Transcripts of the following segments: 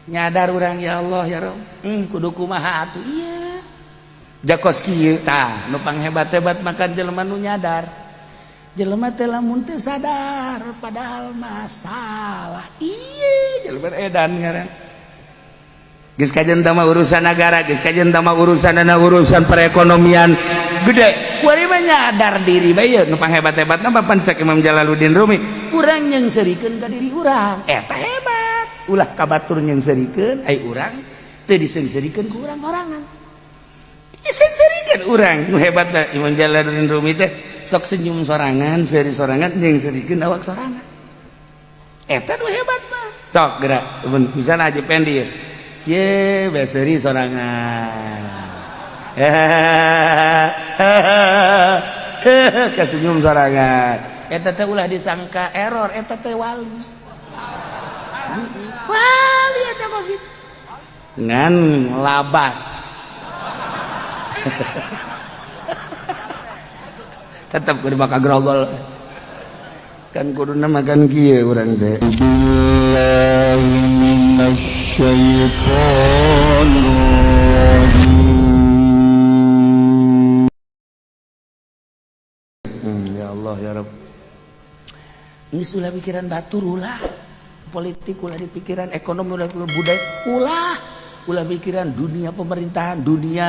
Nyadar urang, ya Allah, ya Rob, kudu kumaha atuh ieu? Jakos kieu tah nu panghebat-hebat makan jelema nu nyadar. Jelema teh lamun teu sadar padahal masalah ieu jelema edan ngaran. Geus kajen mah urusan negara, geus kajen mah urusan urusan perekonomian gede. Kuari mah nyadar diri bae nu panghebat-hebatna mah. Pancak Imam Jalaluddin Rumi, urang nyeungseurikeun ka diri urang, eta hebat. Ulah ka batur nyeungseurikeun, ai urang teu diseungseurikeun ku urang sorangan. Diseungseurikeun urang nu hebat. Imam Jalaluddin Rumi teh sok senyum sorangan, seuri sorangan, nyeungseurikeun awak sorangan. Eta nu hebat mah. Sok gerak misalnya Haji Pendi ye beseri sorangan, kesenyum sorangan, eta teh ulah disangka error. Eta teh wali, wali eta kos kitu ngan labas tetep kudu maka grogol kan, kuduna makan kieu urang teh. بالله من الشيطان الرجيم. Ya Allah, ya Rabb. Geus ulah pikiran batur, ulah politik, ulah di pikiran ekonomi, ulah budaya, ulah ulah pikiran dunia pemerintahan, dunia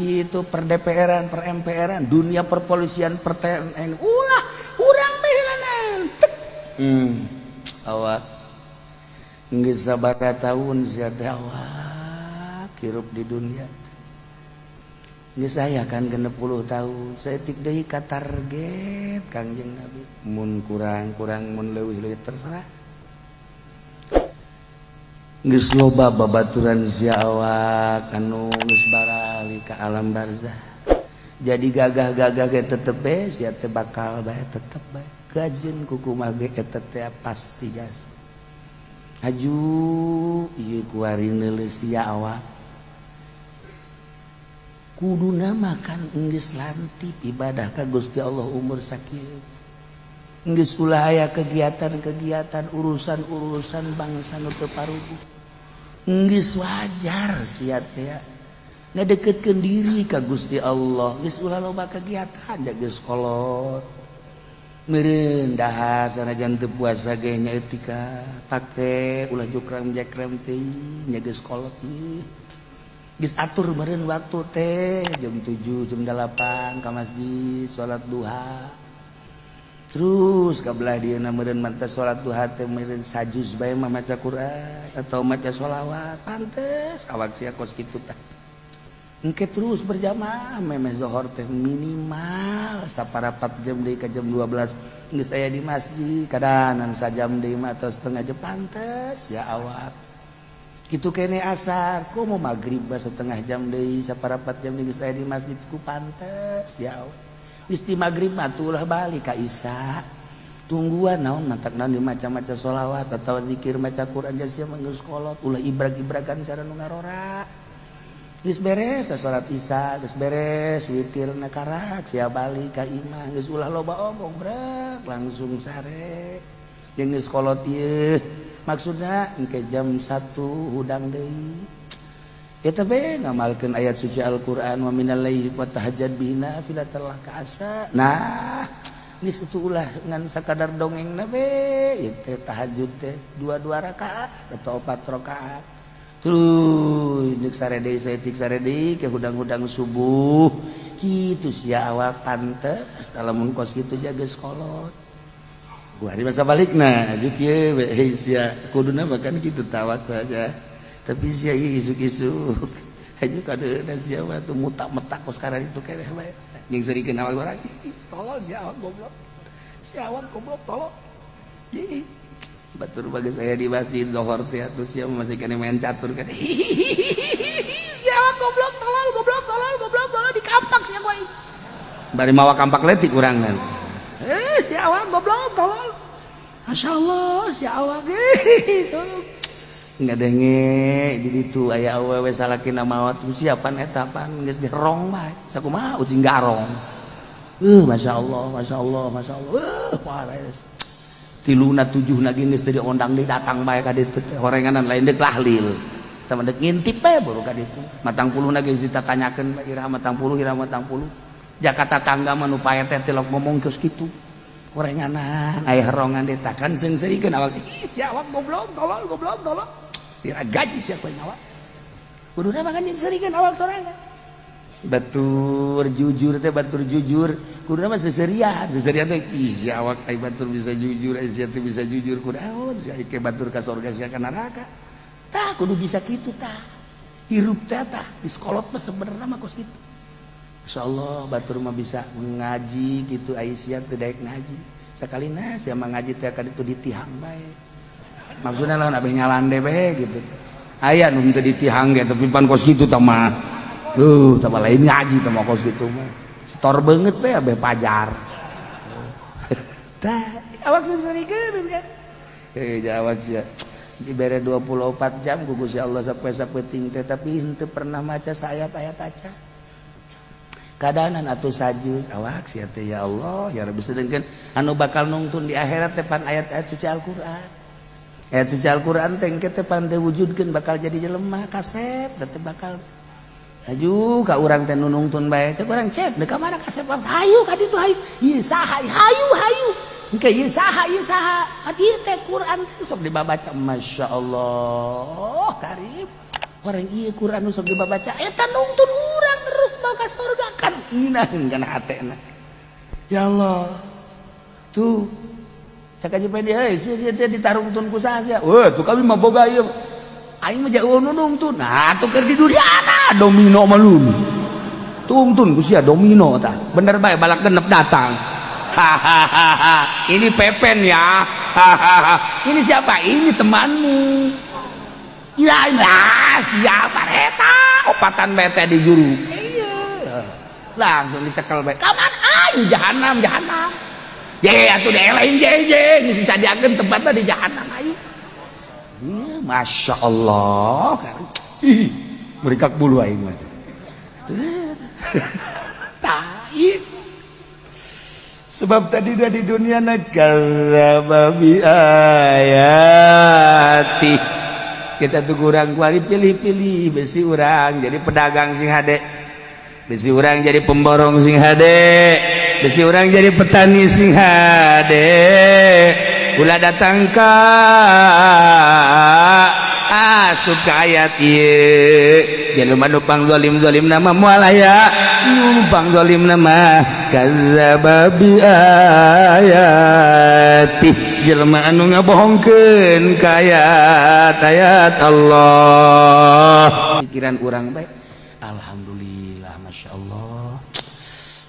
gitu per DPR-an, per MPR-an, dunia perpolisian, per TNI, ulah. Urang bae. Awak geus sabaraha tahun sia teh awak hirup di dunia? Geus aya kan 60 tahun. Saeutik deui ka target Kangjeng Nabi. Mun kurang-kurang, mun leuwih-leuwih, terserah. Geus loba babaturan sia awak anu geus barali ka alam barzah. Jadi gagah-gagah ge tetep bae sia teh bakal bae, tetep bae gajen kukumaha ge eta teh pasti gas. Haju ieu kuari neuleus sia awak kuduna makan geus lantip ibadah ka Gusti Allah. Umur sakieu geus ulah aya kegiatan-kegiatan, urusan-urusan bangsa nu teu paruguh. Geus wajar sia teh ngadeketkeun diri ka Gusti Allah. Geus ulah loba kegiatan, ja geus kolot meureun dahar sanajan teu puasa ge nya etika pake ulah jukrang jekrem teh nya. Geus kolot ieu, geus atur meureun waktu teh jam 7, jam 8 ka masjid salat duha. Terus kabelah dia meureun mantas salat duha teh meureun sajuz bae mah maca Quran atau maca sholawat. Pantes awak sia kos kitu tah. Engke terus berjamaah memeh zohor teh minimal saparapat jam deui ka jam 12 geus aya di masjid, kadanan sajam deui mah atau setengah jam. Pantes ya awak kitu kene. Asar komo maghrib bah setengah jam deui, saparapat jam deui geus aya di masjid ku pantes ya awak. Geus di maghrib mah ulah balik ka isya, tungguan naon matak naon dimaca-maca sholawat atau zikir, maca Quran. Sia mah geus kolot, ulah ibrag-ibragan cara nu ngarora. Geus beres salat isya, geus beres witir karak sia balik ka imah. Geus ulah loba omong, brek langsung sare. Jeung geus kolot ieu maksudna engke jam 1 hudang deui. Eta be ngamalkeun ayat suci Al-Qur'an, wa minal laili fatahajjad bihi nafilatan laka asa. Nah, geus itu ulah ngan sakadar dongeng na be ieu teh. Tahajud teh dua dua rakaat atau empat rakaat. Terus jeung sare deui saeutik, sare deui ke hudang-hudang subuh kitu sia awak. Pantes lamun kos kitu jaga kolot. Gua hari masa balikna aju kieu we sia kuduna bahkan kitu tawak saja, tapi sia isuk-isuk haju kadeuna sia mah tuh mutak-metak kos sekarang itu keneh bae jeung serikeun awak urang. Tolol sia awak, goblok sia awak, goblok, tolol. Batur bagi saya di masjid lohor teh atuh sia masih kena main catur kan. Sia goblok, tolol, goblok, tolol, goblok, tolol, di kampak sia gua. Bari mawa kampak letik urang kan. Eh, sia awak goblok, tolol. Masya Allah, sia awak nggak denge di ditu aya awewe salakina maot siapan eta pan geus dirong bae sakumaha ucing garong. Masya Allah, Masya Allah, Masya Allah, parah. Tiluna tujuh lagi geus teu diondang deui, datang bae ka ditu teh horenganan, lain deuk tahlil sama deuk ngintip bae baru ka ditu. 40 geus ditatanyakeun iraha 40, iraha 40. Jakarta tangga mah nu pae teh tilok ngomong geus kitu horenganan, aya herongan ditakan seungseurikeun awak. Ih, sia awak goblok, tolol, goblok, tolol, tira gaji sia kowe nyawa. Kuduna mah kan seungseurikeun awak sorangan. Batur jujur teh, batur jujur kuduna mah seserian, seserian teh. Ih, sia awak, ai batur bisa jujur, ai sia teh bisa jujur, kudu oh sia ke batur ka surga, sia ka neraka. Tah, kudu bisa kitu tah hirup teh. Tah, di sekolot mah sebenarnya mah kos kitu. Insyaallah batur mah bisa ngaji gitu, ai sia teu daek ngaji sakalina. Sia mah ngaji teh ka ditu ditihang bae, maksudna lawan abeh nyalande bae gitu. Aya nu teu ditihang ge, tapi pan kos kitu tah mah tambah lain ngaji tah mah, kos kitu mah setor banget bae abeh pajar. Tah, awak seungseurikeun kan awak sia dibere 24 jam ku Gusti Allah sampai sapeting teh, tapi henteu pernah maca saayat-ayat aca kadanan atau sajud awak sia teh. Ya Allah, ya Rabbi, sedengkeun anu bakal nungtun di akhirat teh pan ayat-ayat suci Al-Qur'an. Ayat suci Al-Qur'an teh engke teh pan diwujudkeun bakal jadi jelema kasep teh, bakal aju ka urang teh nungtun bae. Cek urang, "Cep, deuk ka mana?" "Kasep, hayu ka ditu, hayu. Ieu saha? Hayu, hayu. Engke ieu saha, ieu saha?" Ieu teh Quran teh sok dibabaca. Masya Allah karib orang ieu Quran sok dibabaca eta nungtun urang terus mau ka surga kan, ngeunaheun kana hatena. Ya Allah, tuh cak aja dia, "Hei, sia, sia teh ditarungtun ku saha sia?" "Wah, tuh kami mah boga ieu, aing mah jauh nungtun." Nah, tuh keur di duriana domino mah lun tungtun ku sia domino tah bener bae, balak genep datang. "Hahaha, ini Pepen ya. Hahaha, ini siapa?" "Ini temanmu ya." "Ya siapa eta?" Opatan bete di juru. Iya, langsung dicekel bae. "Kaman ayo jahanam, jahanam ye atuh, lain je je geus disadiakeun tempatna di jahanam, ayo." Iya, Masya Allah. Ih, mereka bulu aing mah. Tah, sebab tadi udah di dunia kadzdzaba bi ayati. Kita tuh kurang kuari pilih-pilih, besi urang jadi pedagang sing hade, besi urang jadi pemborong sing hade, besi urang jadi petani sing hade. Ulah datang ka asup ka ayat ieu, jelema nu pang zalim-zalim nama moal aya nu pang zalim nama. Kadzdzaba bi ayati, jelema anu ngabohongkeun ka ayat-ayat Allah. Pikiran urang baik, alhamdulillah, Masya Allah,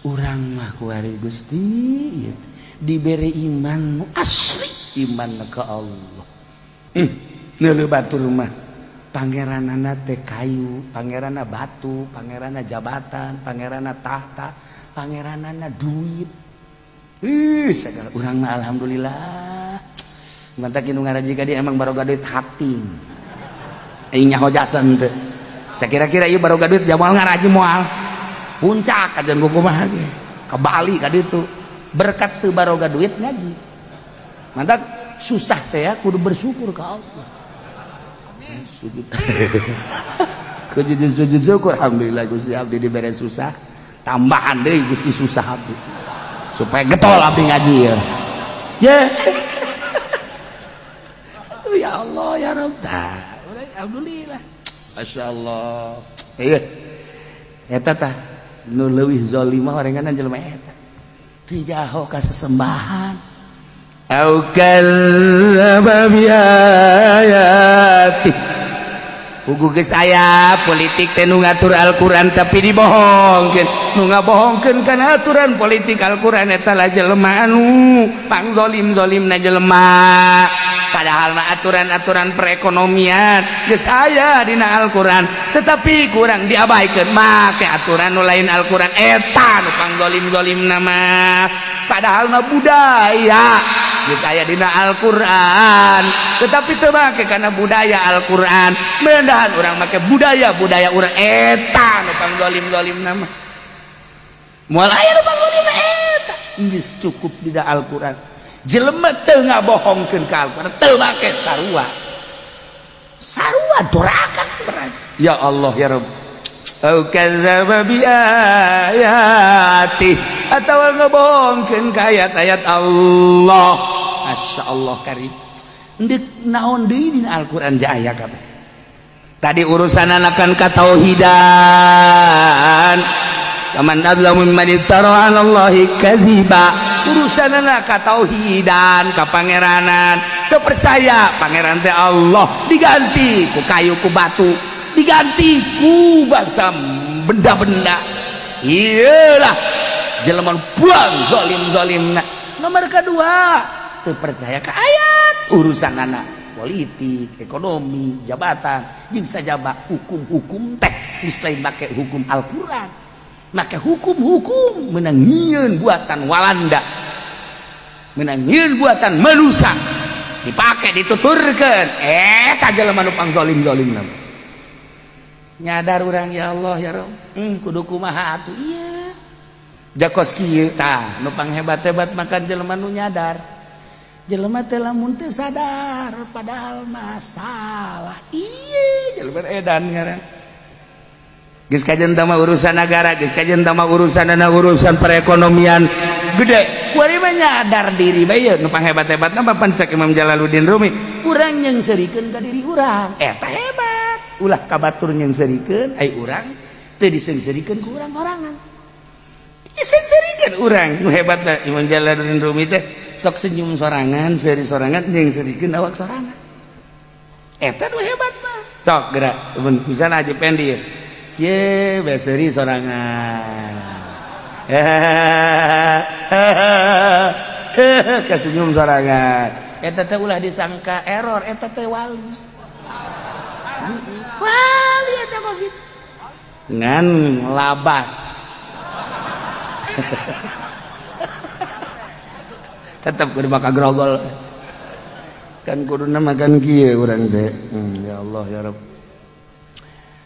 urang mah kuari Gusti diberi iman nu asli, iman ke Allah. Ngeuleuh batur mah pangeranana teh kayu, pangeranna batu, pangeranna jabatan, pangeranna tahta, pangeranana duit. Ih, segala urang mah alhamdulillah. Mantak nu ngaraji ka dia emang baroga duit hati. Aing nyaho jasan teu. Sakira-kira ieu baroga duit jamal ngaraji moal. Puncak kajian buku mah ge. Ke Bali ka ditu. Berkat teu baroga duit ngaji. Mantak susah teh ya kudu bersyukur ka Allah. Sujud. Kudu sujud syukur, alhamdulillah Gusti abdi dibere susah. Tambahan deui Gusti susah abdi. Supaya getol abdi ngaji ya. Ya. Ya Allah ya Rabb. Tah, alhamdulillah. Masya Allah. Iya. Eta tah nu leuwih zalim mah orenganan jelema eta. Teu jaho ka sesembahan. Au kadzdzaba bi ayati. Pugu geus aya politik teh nu ngatur Al-Qur'an, tapi dibohongkeun. Nu ngabohongkeun kana aturan politik Al-Qur'an eta lah jelema anu pangzolim-zolimna jelema. Padahal mah aturan-aturan perekonomian geus aya dina Al-Qur'an, tetapi kurang diabaikeun make aturan nu lain Al-Qur'an, eta nu pangzolim-zolimna mah. Padahal mah budaya geus aya dina Al-Qur'an, tetapi teu make kana budaya Al-Qur'an, mendahan urang make budaya-budaya urang, eta nu pangzolim-zolimna mah. Moal aya nu pangzolim eta. Geus cukup dina Al-Qur'an. Jelema teu ngabohongkeun ka Al-Qur'an, teu make sarua. Sarua doraka berarti. Ya Allah ya Rabb. Au kadzdzaba bi ayati, atawa ngebohongkeun ka ayat-ayat Allah. Masya Allah karim. Ndek naon deui dina Al-Qur'an ja aya kabeh. Tadi urusan anakan katauhidan. Faman adzlamu mimman iftara 'ala Allahi kadziba. Urusan anak katauhidan, ka pangeranan. Teu percaya pangeran teh Allah, diganti ku kayu, ku batu, diganti ku bangsa benda-benda. Iyalah jelema buang zalim-zalimna. Nomor kedua, teu percaya ka ayat, urusan anak politik, ekonomi, jabatan, jeung sajaba hukum-hukum teh geus lain make hukum Al-Qur'an. Make hukum-hukum menang nyieun buatan Walanda. Menang nyieun buatan manusia. Dipake dituturkeun. Eta jelema nu pangzalim-zalimna. Nyadar urang, ya Allah ya Rabb. Kudu kumaha atuh ieu. Jakos kieu tah nu panghebat-hebat makan jelema nu nyadar. Jelema teh lamun teu sadar padahal masalah. Ieu jelema edan ngaran. Geus kajen mah urusan negara, geus kajen mah urusan urusan perekonomian gede. Kuari mah nyadar diri bae nu panghebat-hebatna mah pancak Imam Jalaluddin Rumi. Urang nyeungseurikeun ka diri urang. Eta hebat. Ulah ka batur nyeungseurikeun, ai urang teu diseungseurikeun ku urang sorangan. Diseungseurikeun urang nu hebat Imam Jalaluddin Rumi teh sok senyum sorangan, seuri sorangan, nyeungseurikeun awak sorangan. Eta nu hebat mah. Sok gerak, misalnya Haji Pendi ye beseri sorangan, kesenyum sorangan, eta teh ulah disangka error, eta teh wali wali eta kos kitu ngan labas tetep kudu maka grogol kan kuduna makan kieu urang teh. Ya Allah ya Rabb.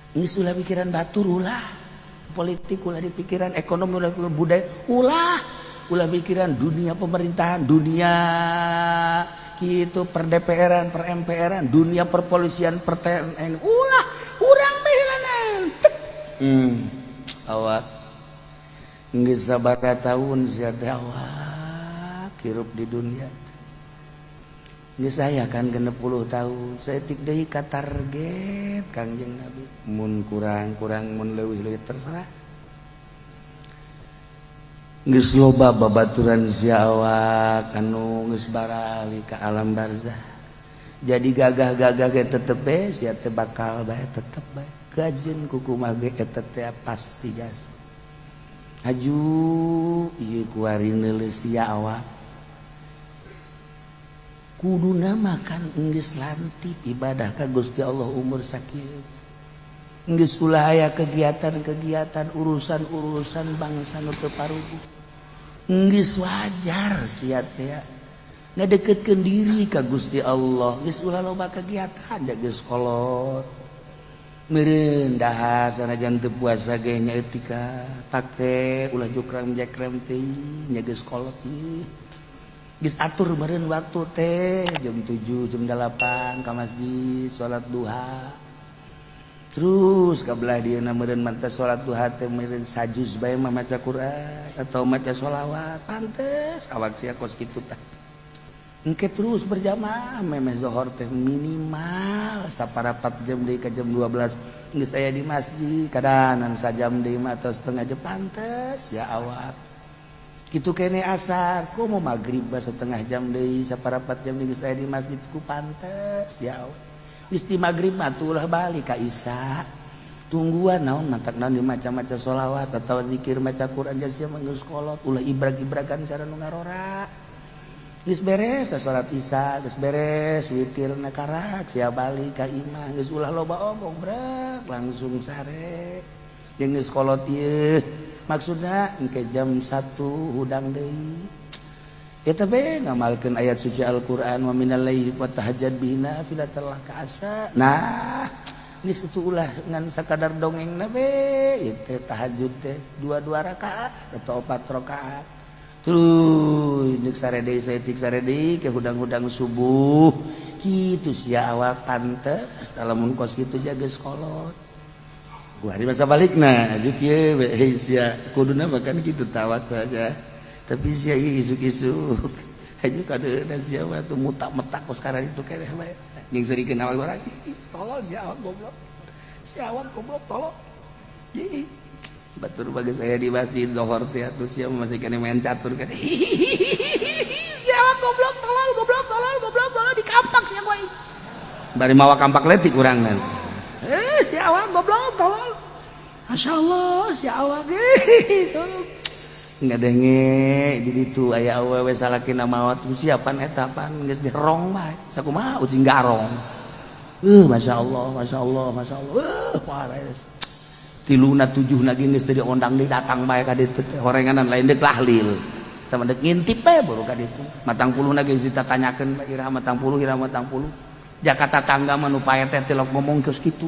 Geus ulah pikiran batur, ulah politik, ulah di pikiran ekonomi, ulah pikiran budaya, ulah ulah pikiran dunia pemerintahan, dunia gitu per DPR-an, per MPR-an, dunia perpolisian, per TNI, ulah urang bae tek. Awak geus sabaraha tahun sia teh awak hirup di dunia. Geus aya kan 60 tahun, saeutik deui ka target Kangjeng Nabi. Mun kurang-kurang, mun leuwih-leuwih terserah. Geus loba babaturan sia awak anu geus barali ka alam barzah. Jadi gagah-gagah ge tetep bae sia teh bakal bae tetep bae. Gajeun kukumaha ge eta teh pasti jas. Aju ieu kuari neuleus sia awak. Kuduna makan geus lantip ibadah ka Gusti Allah umur sakieu. Geus ulah aya kegiatan-kegiatan urusan-urusan bangsa nu teu paruguh. Geus wajar sia teh ngadeketkeun diri ka Gusti Allah. Geus ulah loba kegiatan da geus kolot. Meureun dahar sanajan teu puasa ge nya etika pake ulah jukrang jekrem teuing nya geus kolot ieu. Geus atur meureun waktu teh jam 7 jam 8 ka masjid salat duha. Terus ka belah dieuna meureun manteh salat duha teh meureun sajuz bae mah maca Quran atau maca sholawat, pantes awak sia kos kitu tah. Engke terus berjamaah memeh zohor teh minimal saparapat jam deui ka jam 12 geus aya di masjid, kadanan sajam deui mah atau setengah jam, pantes ya awak. Kitu kene asar, komo maghrib mah setengah jam deui, saparapat jam deui geus aya di masjid ku pantes ya awak. Geus di maghrib mah tuh ulah balik ka isya. Tungguan naon mantak naon di maca-maca sholawat atau zikir maca Quran sia mah geus kolot, ulah ibrag-ibragan cara nu ngarora. Geus beres salat isya, geus beres witir na karak sia balik ka imah, geus ulah loba omong brek langsung sare. Jeung geus kolot ieu maksudna engke jam 1 hudang deui. Eta be ngamalkeun ayat suci Al-Qur'an wa minal laili fatahajjad bihi nafilatan laka asa. Nah, geus itu ulah ngan sakadar dongeng na be ieu teh tahajud teh dua-dua rakaat atau 4 rakaat. Tuluy deuk sare deui saeutik sare deui ke hudang-hudang subuh kitu sia awak pantes lamun kos kitu jaga sekolot. Gua hari masa balikna aju kieu we sia kuduna makan kitu tawak saja. Tapi sia isuk-isuk aju kadeuna sia mah tuh mutak-metak kos sekarang itu keneh bae. Jeung seurikeun awak urang tolol sia awak goblok. Sia awak goblok tolol. Ih, batur bagi saya di masjid lohor teh atuh sia masih kena main catur kan. Sia awak goblok tolol goblok tolol goblok tolol di kampak sia gua. Bari mawa kampak letik urang kan. Si awak goblok tolol. Masya Allah si awak nggak denge di ditu aya awewe salakina maot siapan eta pan geus dirong bae sakumaha ucing garong. Masya Allah Masya Allah Masya Allah. Pares. Tiluna tujuh lagi geus teu diondang deui datang bae ka ditu teh horenganan lain deuk tahlil. Sama deuk ngintip bae baru ka ditu. Matang puluh lagi geus ditanyakeun iraha matang puluh iraha matang puluh. Jakarta tangga mah nu pae teh tilok ngomong geus kitu.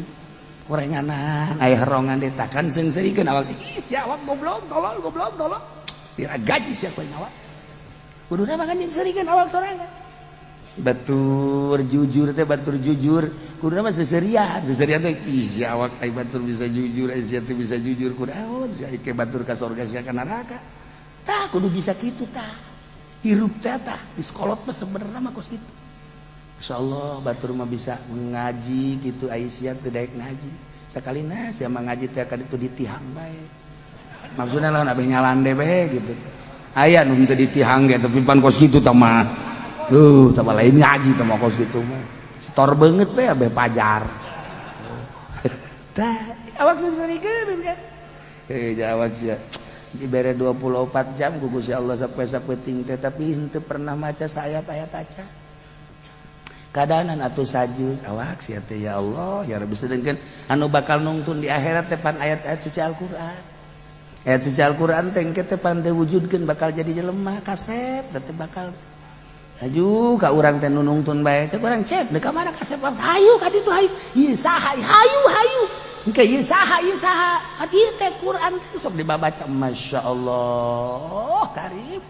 Horenganan aya herongan ditakan seungseurikeun awak. Ih sia awak goblok tolol goblok tolol. Tira gaji sia kowe nyawa. Kuduna mah kan jeung seurikeun awak sorangan. Batur jujur teh batur jujur kuduna mah seserian seserian teh ih sia awak ai batur bisa jujur ai sia teh bisa jujur kudu aon sia ke batur ka surga sia ka neraka tah kudu bisa kitu tah hirup teh tah di sekolot mah sebenarnya mah kos kitu. Insyaallah batur mah bisa ngaji gitu ai sia teu daek ngaji sakalina sia mah ngaji teh ka ditu ditihang bae maksudna lawan abeh nyalande bae gitu aya nu teu ditihang ge tapi pan kos kitu tah mah. Tambah lain ngaji tah kos gitu mah. Setor banget we abeh pajar. Tah, awak seungseurikeun kan. Awak sia. Dibere 24 jam ku Gusti Allah sampai sapeuting teh tapi henteu pernah maca saayat-ayat aca. Kadanan atuh sajud awak sia teh ya Allah ya Rabbi sedengkeun anu bakal nungtun di akhirat teh pan ayat-ayat suci Al-Qur'an. Ayat suci Al-Qur'an teh engke teh pan diwujudkeun bakal jadi jelema kasep teh bakal aju ka urang teh nunungtun bae cek urang cep deuk ka mana kasep hayu ka ditu hayu ieu saha hayu hayu engke ieu saha ieu teh Quran teh sok dibabaca masyaallah karib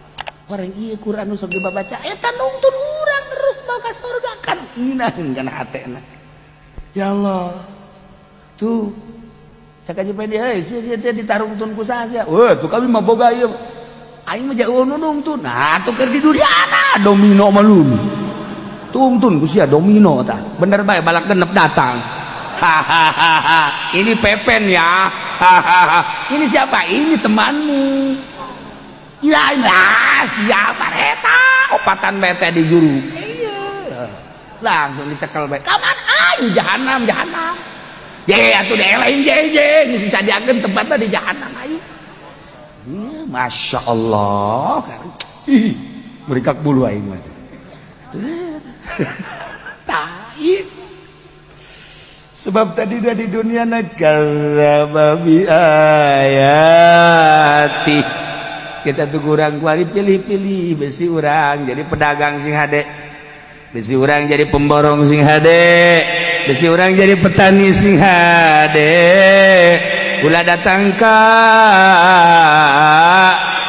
orang ieu Quran nu sok dibabaca eta nungtun urang terus mau ka surga kan ngeunaheun kana hatena ya Allah tuh cek aja bae dia sia sia teh ditarungtun ku saha sia weuh tuh kami mah boga ieu aing mah jauh nungtun nah tuh keur di duriana domino mah lu tungtun ku sia domino tah bener bae balak genep datang hahaha ini Pepen ya hahaha ini siapa ini temanmu ya lah siapa eta opatan bae teh di juru iya langsung dicekel bae ka mana ayo jahanam jahanam ye atuh lain je je geus disadiakeun tempatna di jahanam ayo. Masya Allah, ih, merikak bulu aing mah. Tai. Sebab tadi dah di dunia kadzdzaba bi ayati. Kita tuh kurang kuari pilih-pilih besi urang jadi pedagang sing hade. Besi urang jadi pemborong sing hade. Besi urang jadi petani sing hade. Ulah datang ka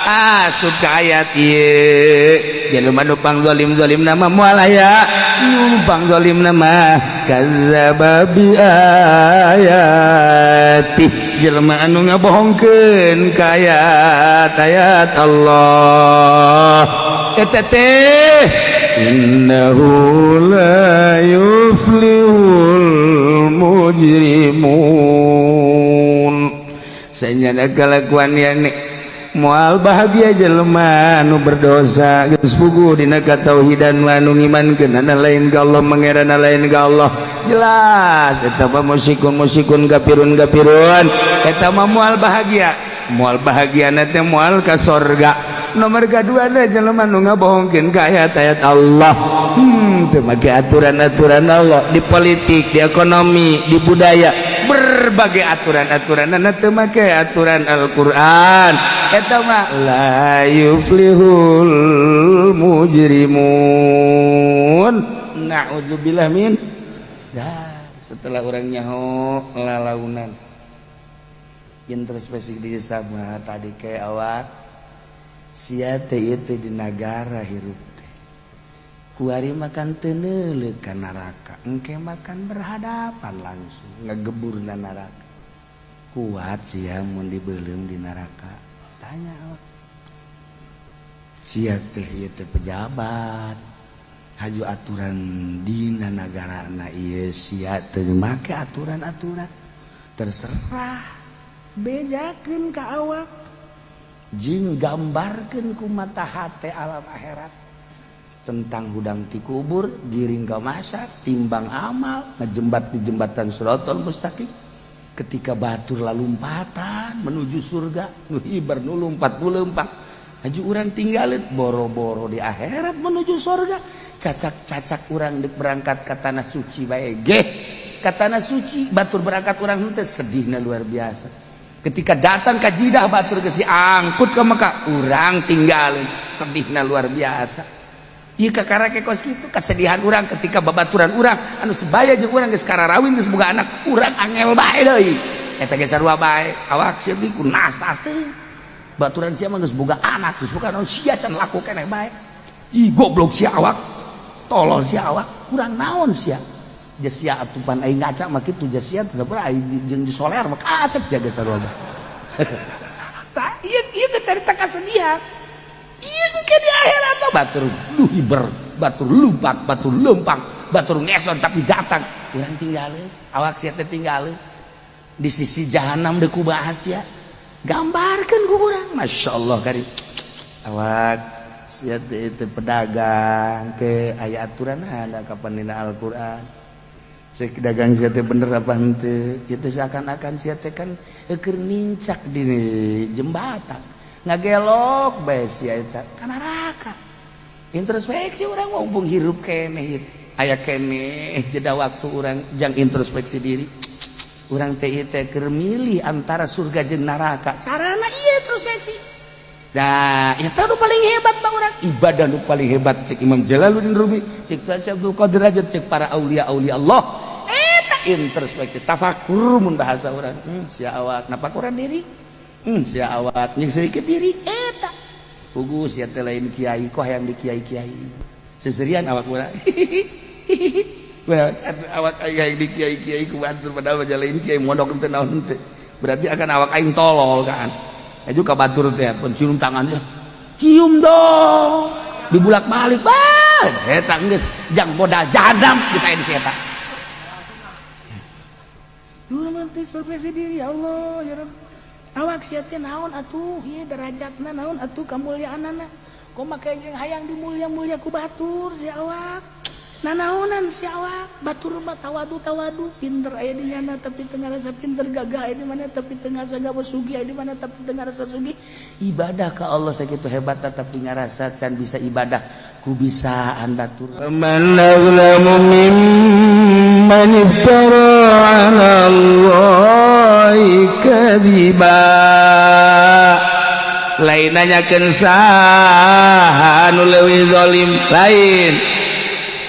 asup ka ayat ieu jelema nu pang zalim-zalim nama moal aya nu pang zalim nama kadzdzaba bi ayati jelema anu ngabohongkeun ka ayat-ayat Allah eta teh innahu la yuflihul mujrimun sanyana kalakuan yani moal bahagia jelema anu berdosa geus puguh dina katauhidan anu ngimankeun lain ka Allah mangerana lain ka Allah jelas eta mah musykun musykun kafirun kafirun eta mah moal bahagia moal bahagiana teh moal ka sorga. Nomor kedua ada jelema nu ngabohongkeun ka ayat-ayat Allah. Teu make aturan-aturan Allah di politik, di ekonomi, di budaya, berbagai aturan-aturan teu make aturan Al-Qur'an. Eta mah la yuflihul mujrimun. Na'udzubillah min. Dah, setelah orang nyaho lalaunan introspeksi diri sama tadi kayak awak Sia teh ieu teh di nagara hirup teh. Kuari makan teu neuleuh ka neraka, engke makan berhadapan langsung ngegeburna neraka. Kuat sia mun dibeuleum di neraka? Tanya awak. Sia teh ieu teh pejabat. Haju aturan dina nagarana ieu sia teu make aturan-aturan. Terserah bejakeun ka awak. Jing gambarkeun ku mata hate alam akhirat tentang hudang ti kubur, giring ka mahsyar, timbang amal, ngejembat di jembatan Shirathal Mustaqim. Ketika batur lalumpatan menuju surga, nu hibar nu lumpat nu leumpang. Haju urang tinggalin boro-boro di akhirat menuju surga. Cacak-cacak urang dek berangkat ke tanah suci bae geh. Ke tanah suci batur berangkat urang henteu sedihna luar biasa. Ketika datang ke Jidah batur geus diangkut ke Mekah, urang tinggalin sedihna luar biasa. Ieu kakara ke kos kitu kesedihan urang ketika babaturan urang anu sebaya jeung urang geus kararawin, geus boga anak, urang angel bae deui. Eta ge sarua bae, awak sedih ku nas-nas teh. Baturan sia mah geus boga anak, geus boga naon, sia can laku keneh bae. Ih, goblok sia awak. Tolol sia awak, kurang naon sia. Sia atupan aing ngaca mah kitu sia teh sabaraha aing jeung disoler mah kasep jaga sarua bae. Tah ieu ieu teh carita kasedihan. Ieu ke di akhirat mah batur lu hiber, batur lumpat, batur lempang, batur ngeson tapi datang urang tinggalin, awak sia teh tinggalin di sisi jahanam deuk kumaha sia. Gambarkeun ku urang, masyaallah kari. Awak sia teh teh pedagang ke aya aturan ada kapan dina Al-Qur'an. Cek dagang sia teh bener apa henteu? Ieu teh seakan-akan sia teh kan keur nincak di jembatan. Ngagelok bae sia eta ka neraka. Introspeksi urang mumpung hirup keneh ieu. Aya keneh jeda waktu urang jang introspeksi diri. Urang teh ieu teh keur milih antara surga jeung neraka. Carana ieu introspeksi. Nah, eta nu paling hebat bang urang. Ibadah nu paling hebat cek Imam Jalaluddin Rumi, cek Syekh Abdul Qadir Rajad, cek para aulia-aulia Allah. Eta introspeksi, tafakur mun bahasa urang. Sia awak napakuran diri. Sia awak jeung sedikit diri eta. Pugu sia teh lain kiai kok hayang di kiai-kiai. Seserian awak urang. Awak aing hayang di kiai-kiai ku batur padahal mah lain kiai mondok teu naon teu. Berarti akan awak aing tolol kan. Aju ka batur teh pun cium tangannya. Cium dong. Dibulak-balik bah. Eta geus jang modal jahanam geus aya di si eta. Dulu mah teh survei diri, ya Allah ya Rabb. Awak sia teh naon atuh ieu derajatna, naon atuh kamuliaanana. Kok make jeung hayang dimulia-mulia ku batur sia awak. Nanaonan sia awak, batur mah tawadu-tawadu, pinter aya di nyana tapi teu ngarasa pinter, gagah aya di mana tapi teu ngarasa gagah, sugih aya di mana tapi teu ngarasa sugih. Ibadah ka Allah sakitu hebat tapi ngarasa can bisa ibadah ku bisaan batur. Man azlamu mimman iftara 'ala Allahi kadziba. Lain nanyakeun saha anu leuwih zalim, lain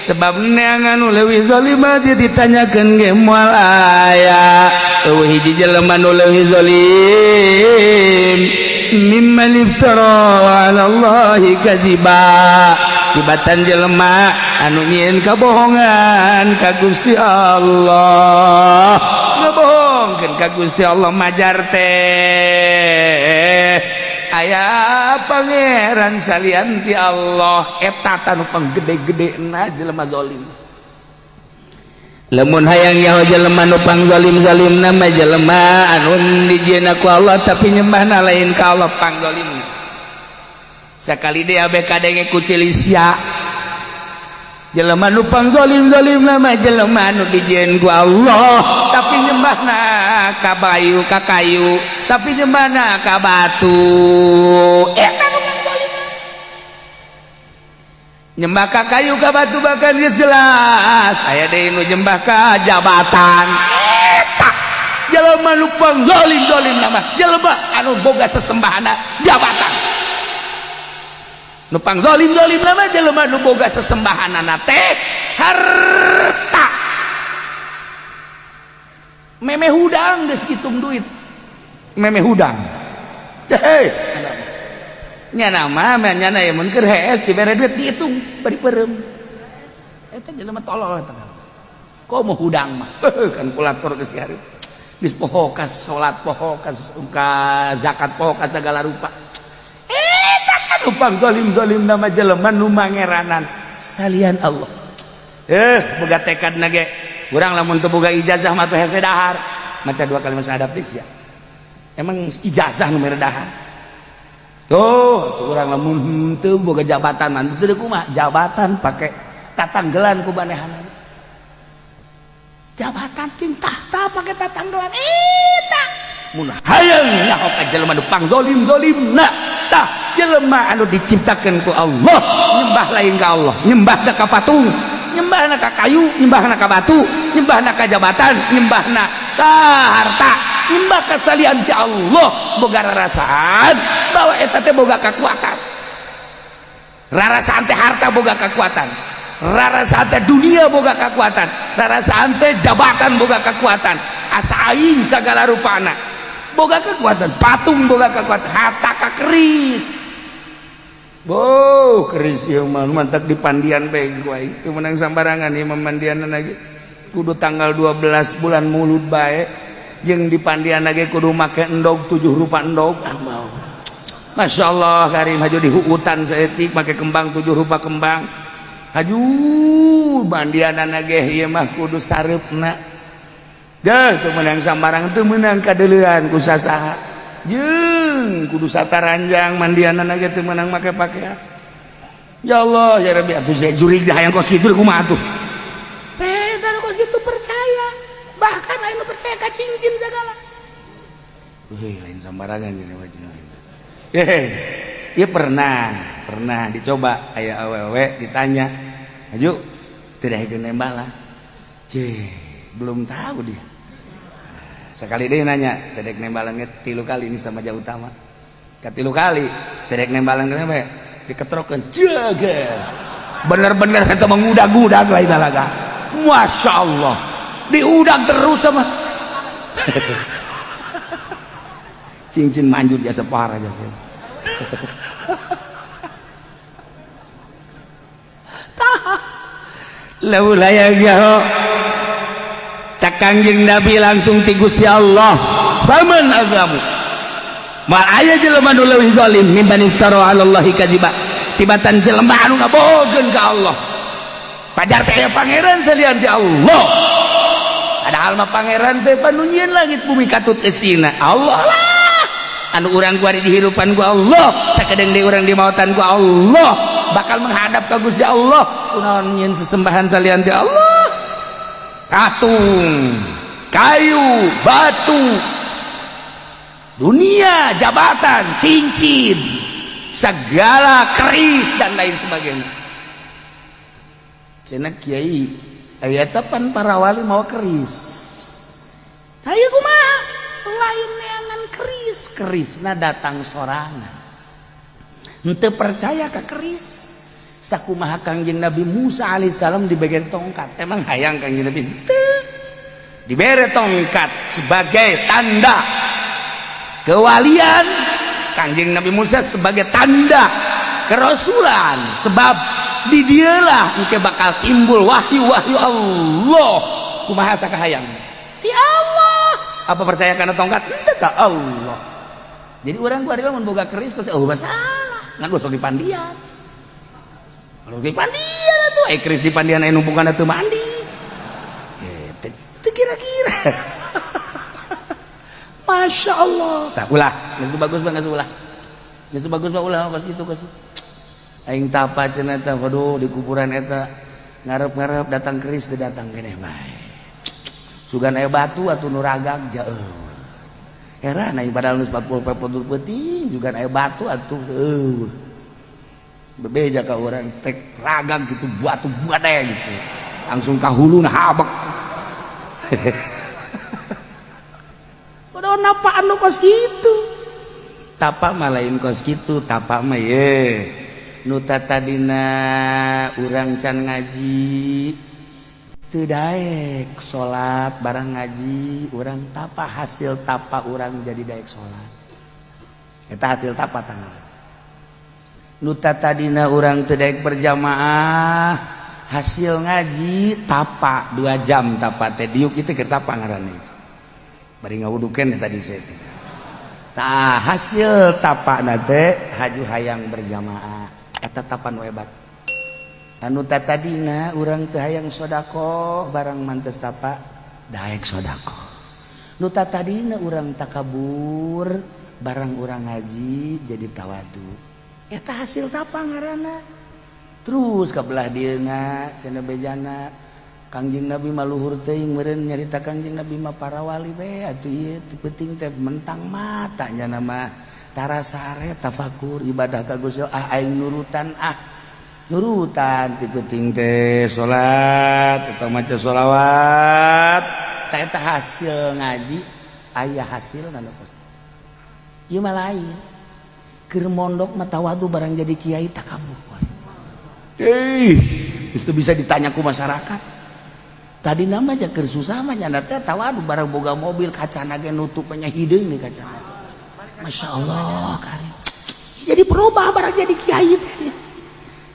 sebab neangan nu leuwih zalim mah dia ditanyakeun ge moal aya. Eueuh hiji jelema nu leuwih zalim mimman iftara 'ala Allahi kadziba, tibatan jelema anu nyieun kabohongan ka Gusti Allah, ngebohongkeun ka Gusti Allah majar teh aya pangeran salian ti Allah. Eta tanu panggede-gedena jelema zalim. Lamun hayang nyaho jelema nu pangzalim-zalim nama jelema anu dijieunna ku Allah tapi nyembahna lain ka Allah, pangzalimna. Sakali deui abe kadenge ku cilisia, jelema nu pangzalim-zalim nama jelema anu dijieun ku Allah tapi nyembahna ka bayu, ka kayu, tapi nyembahna ka batu. Eta nu pangzalim nyembah ka kayu, ka batu, bahkan geus jelas aya deui nu nyembah ka jabatan. Eta jelema nu pangzalim-zalim nama jelema anu boga sesembahana jabatan. Nu pangzalim-zalim nama jelema nu boga sesembahanana teh harta. Meme hudang geus hitung duit, meme hudang. Hei, Nyana mah nyana ya mun keur hees dibere duit dihitung bari peureum. Eta jelema tolol eta. Komo hudang mah kalkulator geus hareup. Geus poho ka salat, poho ka zakat, poho ka segala rupa. Eta kan upang zalim-zalim nama jelema nu mangeranan salian Allah. Boga tekad na ge urang lamun teu boga ijazah mah teh hese dahar. Maca dua kalimat syahadat geus ya. Emang ijazah nu mere dahar. Tuh, urang lamun henteu boga jabatan mah teu kumaha? Jabatan pake tatanggelan ku manehanana. Jabatan cing tahta pake tatanggelan eta. Mun hayang nyaho ka jelema nu pangzolim-zolimna, tah jelema anu diciptakeun ku Allah, nyembah lain ka Allah, nyembah ka patung, nyembahna ka kayu, nyembahna ka batu, nyembahna ka jabatan, nyembahna ka harta, nyembah ka salian ti Allah, boga rarasaan bahwa eta teh boga kekuatan. Rarasaan teh harta boga kekuatan, rarasaan teh dunia boga kekuatan, rarasaan teh jabatan boga kekuatan, asa aing sagala rupana boga kekuatan, patung boga kekuatan, hatta ka keris. Boh, keris ieu mah mantak di pandian bae ku aing. Teu meunang sambarangan ieu mah mandianna lagi. Kudu tanggal 12 bulan Mulud bae. Jeung di pandian lagi kudu make endog 7 rupa endog. Ah mau. Masya Allah karim haju di hutan saeutik make kembang 7 rupa kembang. Haju mandianana ge ieu mah kudu sareupna. Deuh teu meunang sambarang, teu meunang kadeuleuan ku sasaha. Jeung kudu sataranjang mandianana ge teu meunang make pakaian. Ya Allah ya Rabbi, atuh saya jurig hayang kos kitu kumaha atuh. Beda kos kitu percaya. Bahkan aya nu percaya ka cincin segala. Euy, lain sambarangan jadi mah cincin. Ya pernah dicoba aya awewe ditanya, "Aju, tidak ikut nembak lah." Cih, belum tahu dia. Sekali dia nanya, tedek nembalan tilu kali ini sama jauh utama. Katilu kali, tedek nembalan kenapa? Diketrokeun, jaga. Bener-bener eta mengudag-udag lain laga. Masya Allah, diudag terus sama. Cincin manjur jasa parah jasa. Laula ya cak Kangjeng Nabi langsung ti Gusti Allah, faman azamu mal aya jelema nu leuwih zalim mimman iftara 'ala Allahi kadziba, tibatan jelema anu ngabohongkeun ka Allah. Pajar teh aya pangeran salian ti Allah, padahal mah pangeran teh panu nyieun langit bumi katut eusina Allah lah anu urang kuari dihirupan ku Allah, sakedeung deui urang dimautan ku Allah, bakal menghadap ka Gusti Allah. Kunaon nyieun sesembahan salian ti Allah? Patung, kayu, batu, dunia, jabatan, cincin, segala keris dan lain sebagainya. Cenah kiai, aya pan para wali mau keris. Hayu kumaha? Lain neangan keris, kerisna datang sorangan. Henteu percaya ka keris. Sakumaha Kangjeng Nabi Musa alaihissalam dibere tongkat. Emang hayang Kangjeng Nabi? Henteu. Dibere tongkat sebagai tanda kewalian Kangjeng Nabi Musa, sebagai tanda kerasulan, sebab di dialah engke bakal timbul wahyu-wahyu Allah. Kumaha sakahayang? Ti Allah. Apa percaya karena tongkat? Henteu ka Allah. Jadi urang kuari mun boga keris pasti oh masalah. Ngan gosok di pandian. Kalau di pandian atuh, keris di pandian aya numpukan atuh mandi. Teu kira-kira. Masya Allah. Tak ulah, geus bagus mah geus ulah. Geus bagus mah ulah kos kitu kos. Aing tapa cenah teh, waduh di kuburan eta ngarep-ngarep datang keris teu datang keneh bae. Sugan aya batu atuh nu ragag jauh. Heran aing padahal geus 40 peuting sugan aya batu atuh eueuh. Bebeja ka urang tek ragag gitu batu badai gitu. Langsung ka huluna habek. Udah napaan nu kos kitu. Tapa mah lain kos kitu, tapa mah ye. Nu tadina urang can ngaji teu daek salat barang ngaji urang tapa, hasil tapa urang jadi daek salat. Eta hasil tapa tangan. Nu tadina urang teu daek berjamaah, hasil ngaji tapa 2 jam, tapa teh diuk itu keur tapa ngaranna itu. Bari ngawudukeun tadi saya teh. Tah, hasil tapa teh haju hayang berjamaah. Eta tapan hebat. Anu tadina urang teu hayang sedekah, barang mantes tapa daek sedekah. Nu tadina urang takabur, barang urang ngaji jadi tawadu. Eta hasil tapa ngaranna. Terus ka belah dieuna cenah bejana Kangjeng Nabi mah luhur teuing, meureun nyarita Kangjeng Nabi mah para wali we atuh ieu teu penting teh mentang mata nya mah tara sare tafakur ibadah ka Gusti ah aing nurutan, ah nurutan ti penting teh salat atau maca sholawat. Tah, eta hasil ngaji aya hasil nu ieu mah lain. Keur mondok mah tawadu, barang jadi kiai takabur. Eh, itu bisa ditanya ku masyarakat. Tadi namanya keur susah mah nyana teh tawadu, barang boga mobil kacana ge nutup nya hideung nih kacana. Masya Allah kali. Jadi berubah barang jadi kiai teh.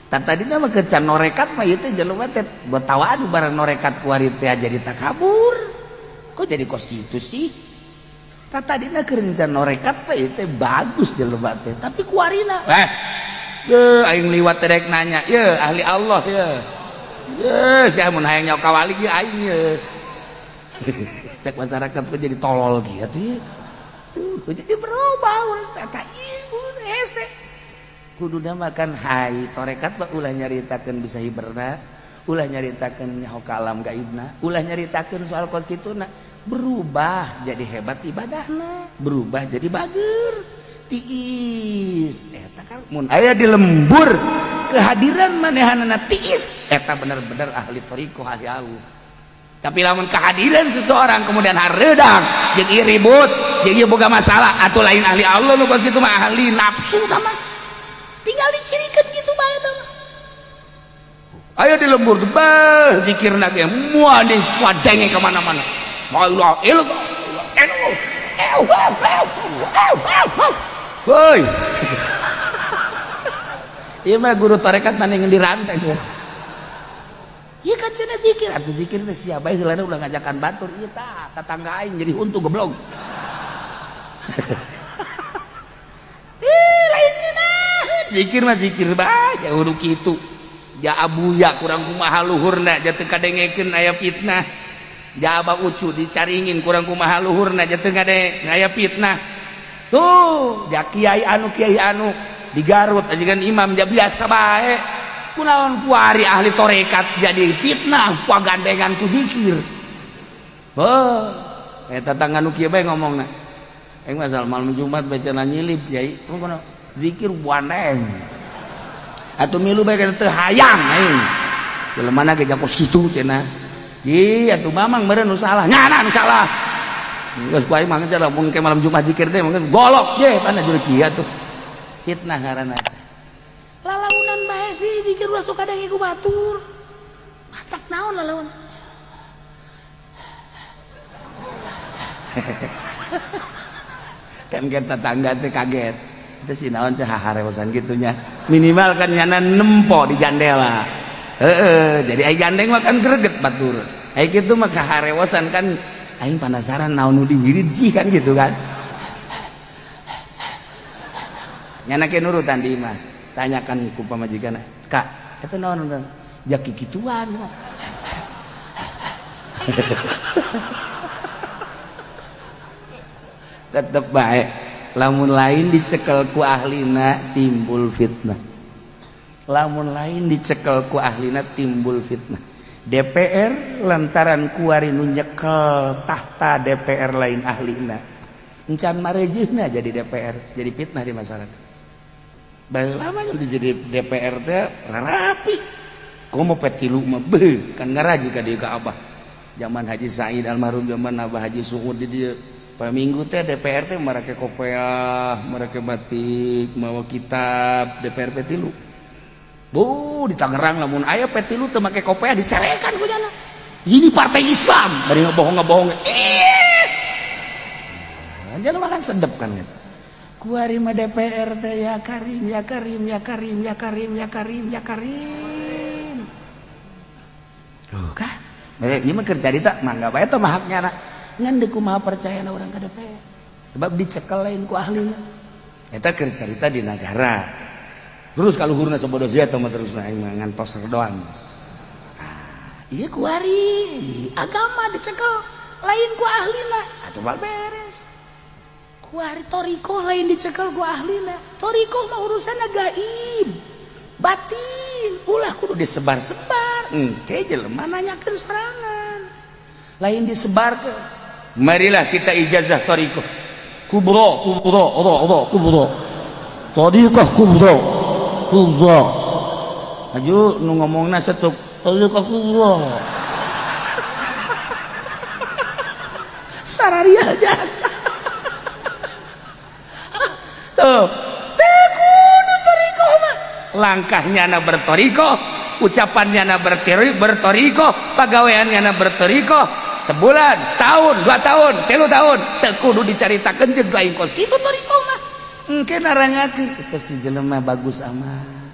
Tadi nama kerja norekat mah ieu teh jelema teh buat tawadu, barang norekat kuari teh jadi takabur. Kok jadi kos gitu sih? Tadina keur norekat mah ieu teh bagus jelema teh, tapi kuarina eh ye aing liwat teh rek nanya ye ahli Allah ye. Ye sia mun hayang nyawa kawali ye aing ye. Cek masyarakat kok jadi tolol gitu. Tuh jadi berubah urang teh ibu hese. Kuduna makan hai torekat mah ulah nyaritakeun bisa hiberna, ulah nyaritakeun nyaho ka alam gaibna, ulah nyaritakeun soal kos kituna. Berubah jadi hebat ibadahna, berubah jadi bager tiis. Eta kan mun aya di lembur kehadiran manehanana tiis, eta bener-bener ahli thoriqoh, ahli Allah. Tapi lamun kehadiran seseorang kemudian hareudang jeung ribut jeung boga masalah atau lain ahli Allah, nu kos kitu mah ahli nafsu mah. Tinggal dicirikan gitu bae eta mah. Ayo di lembur bah zikirna ge moal di wadenge ka mana-mana. La ilaha illallah. Woi. Ieu mah guru tarekat mana yang dirantai tuh. Ieu kan cenah zikir atuh, zikir teh sia bae heulana ulah ngajakan batur ieu tah tetangga aing jadi huntu goblok. Ih lain ngeunaheun zikir mah zikir bae jauh kitu. Ja abuya kurang kumaha luhurna ja teu kadengekeun aya fitnah. Ja abah ucu dicaringin kurang kumaha luhurna ja teu kade aya fitnah. Tuh ja kiai anu di Garut aja kan imam ja biasa bae. Kunaon kuari ahli torekat jadi fitnah pagandengan ku zikir. Heuh, eta tetangga nu kieu bae ngomongna. Aing masal malam Jumat baca nyilip kiai. Kumaha zikir buaneng. Atuh milu bae teu hayang aing. Jelema ge kos kitu cenah. Ih, atuh mamang meureun nu salah. Nyana nu salah. Geus ku aing mah mun ke malam Jumat zikir teh mungkin golok ye pana juru kieu atuh. Fitnah ngaranna. Lalaunan bae sih zikir ulah sok kadang ku batur. Matak naon lalaun. Kan ke tetangga teh kaget. Itu si naon cah harewosan gitunya. Minimal kan nyana nempo di jandela. Heeh, jadi ai gandeng mah kan greget batur. Ai kitu mah kaharewosan kan aing penasaran naon nu diwirid sih kan gitu kan. Nyana ke nurutan di imah. Tanyakan ku pamajikan, "Kak, eta naon urang?" Jaki kituan. Tetep bae lamun lain dicekel ku ahlina timbul fitnah. Lamun lain dicekel ku ahlina timbul fitnah. DPR lantaran kuari nu nyekel tahta DPR lain ahlina. Encan marejihna jadi DPR, jadi fitnah di masyarakat. Baheula mah jadi DPR teh rapi. Komo P3 mah beuh kan ngaraji ka dieu ka Abah. Zaman Haji Said almarhum, zaman Abah Haji Suhud di dieu. Minggu teh DPR teh marake kopeah, marake batik, mawa kitab DPR P3. Bu, di Tangerang lamun aya P3 teu make kopeah dicarekan ku jana. Ini partai Islam, bari ngebohong-ngebohong. Ih. Jalma kan sedep kan gitu. Kuari mah DPR teh, ya Karim, ya Karim, ya Karim, ya Karim, ya Karim, ya Karim. Tuh kan. Eh, ieu mah keur carita, mangga bae teh mah haknya na. Ngan deuk kumaha percaya urang ka DPR? Sebab dicekel lain ku ahlinya. Eta keur carita di negara. Terus kalau kaluhurna sabodo sia mah terus aing mah ngantos doang. Ah, ieu kuari agama dicekel lain ku ahlina atuh bal beres. Kuari thoriqoh lain dicekel ku ahlina. Thoriqoh mah urusan gaib, batin, ulah kudu disebar-sebar. Engke jelema nanyakeun sorangan. Lain disebarkeun. Marilah kita ijazah thoriqoh. Kubro, kubro, ro, ro, kubro. Thoriqoh kubro. Kubro. Aju nu ngomongna setuk thoriqoh kubro. Sararia jasa. Tuh, teu kudu thoriqoh mah. Langkahnya na berthoriqoh, ucapannya na berthoriqoh, pagaweannya na berthoriqoh. Sebulan, setahun, 2 tahun, 3 tahun, teu kudu dicaritakeun jeung lain kos kitu thoriqoh mah. Engke naranyakeun eta si jelema bagus amat.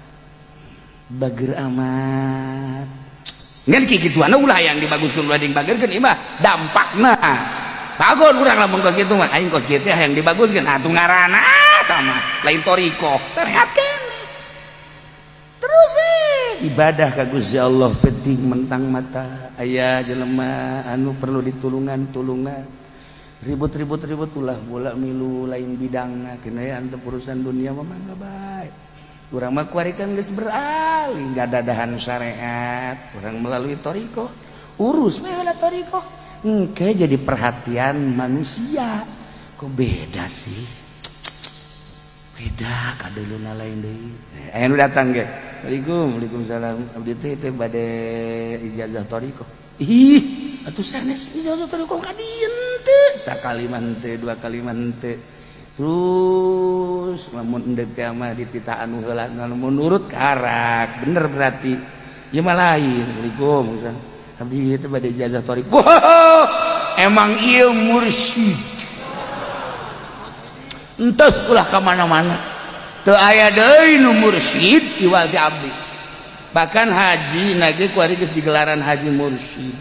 Bager amat. Ngan kikituan ulah yang dibaguskeun, ulah dibageukeun, ieu mah dampakna. Bagus urang lamun kos kitu mah, aing kos kitu yang dibaguskeun atuh ngaranna eta mah lain thoriqoh. Syariat keneh. Terus ibadah ka Gusti Allah penting mentang mata aya jelema anu perlu ditulungan, tulungan. Ribut-ribut ribut ulah bola milu, lain bidangna kena ya, antep urusan dunia mah mangga bae. Urang mah kuari kan geus beralih ngadadahan syariat, urang melalui thoriqoh, urus we heula thoriqoh. Engke jadi perhatian manusia, kok beda sih, beda kadeuluna lain deui. Aya nu datang ge, "Assalamualaikum." "Waalaikumsalam." "Abdi teh teh bade ijazah thoriqoh." "Ih, atuh sanes ijazah thoriqoh ka dieu teh." Sakali mah henteu, dua kali mah henteu. Terus lamun endek teh mah dititah anu heula, lamun nurut karak bener berarti ieu mah lain. "Assalamualaikum, abdi itu bade ijazah thoriqoh." "Wah, emang ieu mursyid." Entos ulah ka mana-mana, teu aya deui nu mursyid iwal ti abdi. Bahkan haji nage kuari geus digelaran haji mursyid.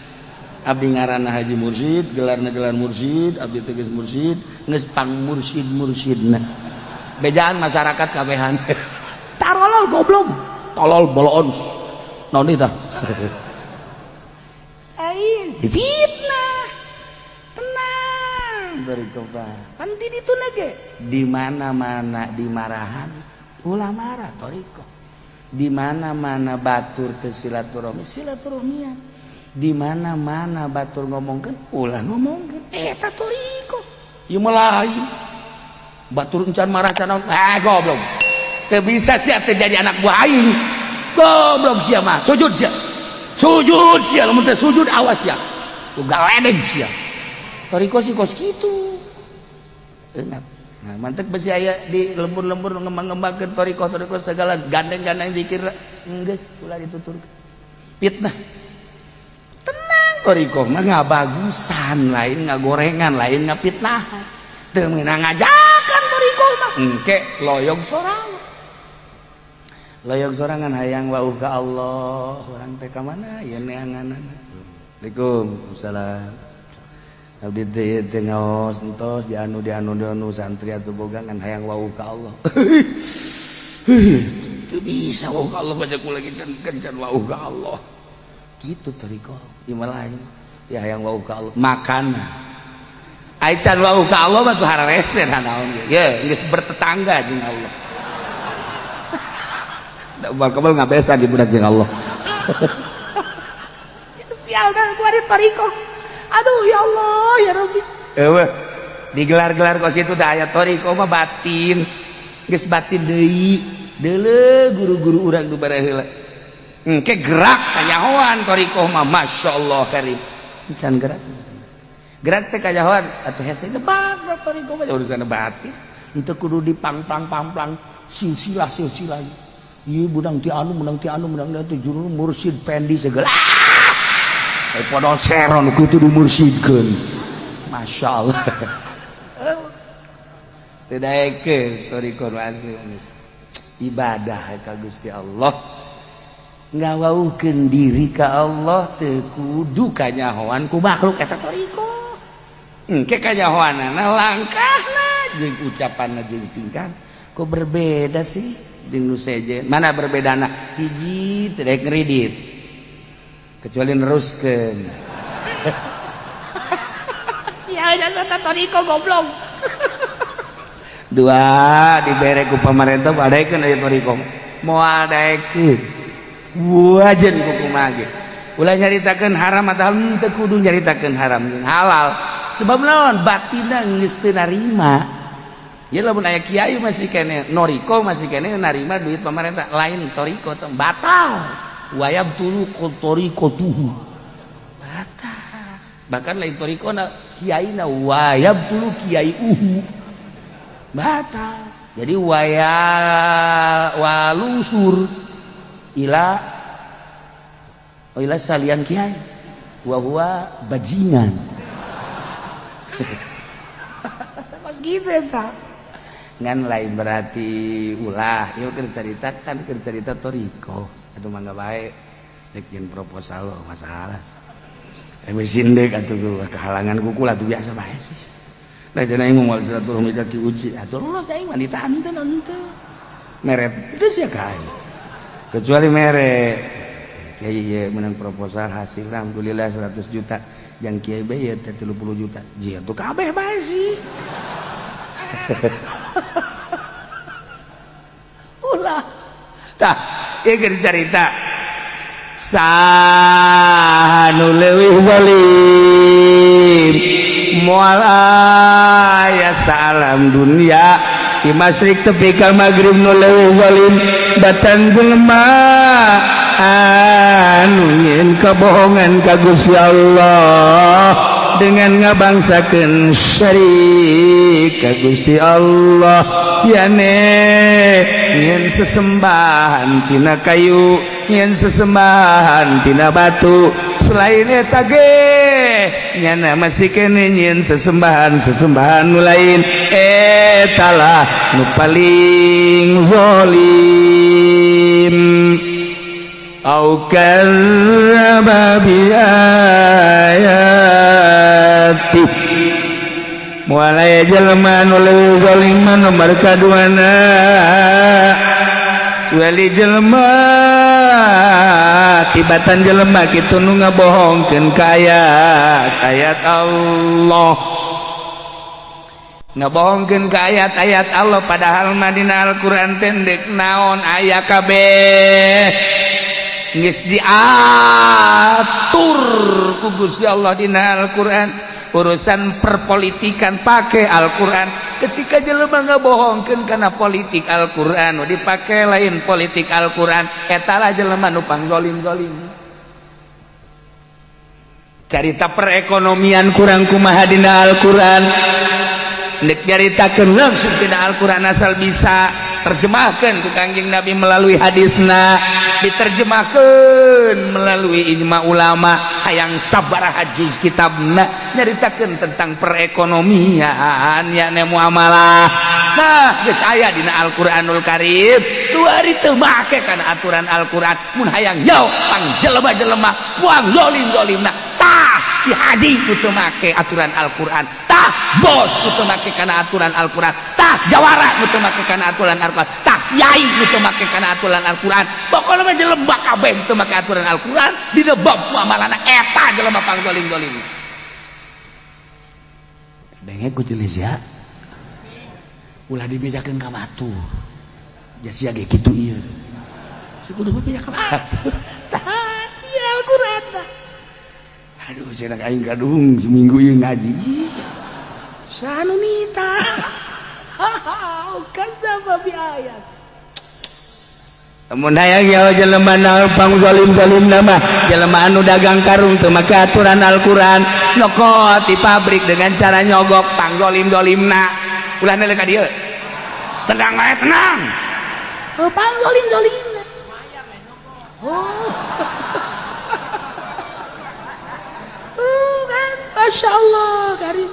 Abdi ngaranna haji mursyid, gelarna gelar mursyid, abdi teh geus mursyid, geus pang mursyid mursyidna. Bejaan masyarakat kabehan. Tarolol goblok, tolol boloon. Naon tah? Aing fitnah. Tenang thoriqoh pan di ditu ge. Di mana-mana dimarahan ulah marah, thoriqoh. Di mana-mana batur teu silaturahmi, silaturahmian. Di mana-mana batur ngomongkeun, ulah ngomongkeun. Eta thoriqoh. Ieu mah lain. Batur encan marah can naon, ah goblok. Teu bisa sia teu jadi anak buah aing. Goblok sia mah, sujud sia. Sujud sia, lamun teu sujud awas sia. Ku galedeg sia. Thoriqoh sih kos kitu. Enak. Nah, mantek besi aya di lembur-lembur ngembang-ngembangkeun thoriqoh-thoriqoh segala gandeng-gandeng zikir, geus ulah dituturkeun. Fitnah. Tenang, thoriqoh mah ngabagusan, lain ngagorengan, lain ngapitnahan. Teu meunang ngajakan thoriqoh mah. Engke loyog sorangan. Loyog sorangan hayang wauh ka Allah, urang teh ka mana ieu neanganana. Assalamualaikum. Salam. Abdi teh teh ngaos entos di anu di anu di anu santri atuh boga ngan hayang wauh ka Allah. Teu bisa wauh ka Allah, banyak lagi can kencan wauh ka Allah. Kitu thoriqoh, ieu mah lain. Ya hayang wauh ka Allah, makan. Ai can wauh ka Allah mah tuh hararese naon ge. Ye, geus bertetangga jeung Allah. Da bakal ngabesa di budak jeung Allah. Sial dah kuari thoriqoh. Aduh ya Allah ya Rabbi. Eueuh, digelar-gelar kos itu dah aya thoriqoh mah batin. Geus batin deui. Deuleu guru-guru urang nu bareheula. Engke gerak kanyahoan thoriqoh mah, masyaallah karim. Can gerak. Gerak teh kanyahoan atuh hese gebak thoriqoh mah urusan batin. Henteu kudu dipangplang-pangplang silsilah silsilah. Ieu budang ti anu, menang ti anu, menang ti juru mursyid pendi segala. Ah! Podol seron kudu dimursyidkeun. Masya Allah. Teu daekeun thariqah nu asli geus. Ibadah ka Gusti Allah. Ngawauhkeun diri ka Allah teu kudu kanyahoan ku makhluk eta thariqah. Engke kanyahoanana langkahna jeung ucapanna jeung tingkah kok berbeda sih jeung nu sejen. Mana berbedana? Hiji teu daek ngridit. Kecuali neruskeun. Sial jasa thariqah goblok. Dua dibere ku pamarentah daekeun aya thariqah. Moal daekeun. Wajen ku kumaha ge. Ulah nyaritakeun haram atawa henteu kudu nyaritakeun haram jeung halal. Sebab naon? Batinna geus teu narima. Ya lamun aya kiai masih kene noriko masih kene narima duit pemerintah lain toriko teh batal. Wayab tulu toriko tuhu. Batal. Bahkan lain toriko na kiai na wayab tulu kiai uhu. Batal. Jadi waya walungsur ila oh ila salian kiai wa huwa bajingan. Pas gitu eta. Ngan lain berarti ulah ieu keur carita kan keur carita toriko atuh mangga bae rek jeung proposal masalah. Mesin deuk atuh kehalangan kuku lah tuh biasa bae sih. Nah cenah aing moal silaturahmi ka Ki Uci atuh lulus aing mah ditahan teh henteu. Meret itu sia ka aing. Kecuali mere kiai ieu menang proposal hasil alhamdulillah 100 juta jang kiai bae ieu teh 30 juta. Jia tuh kabeh bae sih. Ulah. Tah, ieu keur carita. Saha nu leuwih zalim moal aya salam dunia di masyrik tepi ka magrib nu leuwih zalim batan jelema anu nyieun kabohongan ka Gusti Allah dengan ngabangsakeun syarik ka Gusti Allah yane nyieun sesembahan tina kayu nyieun sesembahan tina batu selain eta ge nyana masih kene nyieun sesembahan-sesembahan nu lain eta lah nu paling zalim. Au kadzdzaba bi ayati moal aya jelema nu leuwih zalim nomor kaduana wali jelema tibatan jelema kitu nu ngabohongkeun ka ayat-ayat Allah ngabohongkeun ka ayat-ayat Allah padahal mah dina Al-Qur'an teh deuk naon aya kabeh geus diatur ku Gusti Allah dina Al-Qur'an. Urusan perpolitikan pakai Al-Qur'an. Ketika jelema ngabohongkeun kana politik Al-Qur'an nu dipake lain politik Al-Qur'an eta lah jelema nu pangzolim-zolim. Carita perekonomian kurang kumaha dina Al-Qur'an nek nyaritakeun langsung dina Al-Qur'an asal bisa terjemahkan ku Kangjeng Nabi melalui hadisna diterjemahkan melalui ijma ulama hayang sabaraha juz kitabna nyaritakeun tentang perekonomian yakni muamalah. Nah geus aya dina Al-Qur'anul Karim dua hari teu make kana aturan Al-Qur'an mun hayang yo pang jelema-jelema buang zolim-zolimna tah di haji kudu make aturan Al-Qur'an tah bos kudu make kana aturan Al-Qur'an tah jawara kudu make kana aturan Al-Qur'an tah kiai kudu make kana aturan Al-Qur'an pokona mah jelema kabeh teu make aturan Al-Qur'an dina bab muamalana eta jelema pang zolim-zolim. Denge ku jelis ya ulah dibejakeun ka batur sia ge kitu ieu sekudu beja ka batur tah ieu Al-Qur'an tah. Aduh cenah aing kadung seminggu ieu ngaji sanu nita kadzdzaba bi ayat. Mun hayang ya jelema naon pang zalim-zalim nama jelema anu dagang karung teu make aturan Al-Qur'an nyokot di pabrik dengan cara nyogok pang zalim-zalimna ulah neuleuh ka dieu tenang bae tenang oh pang zalim-zalimna oh kan Masya Allah karim.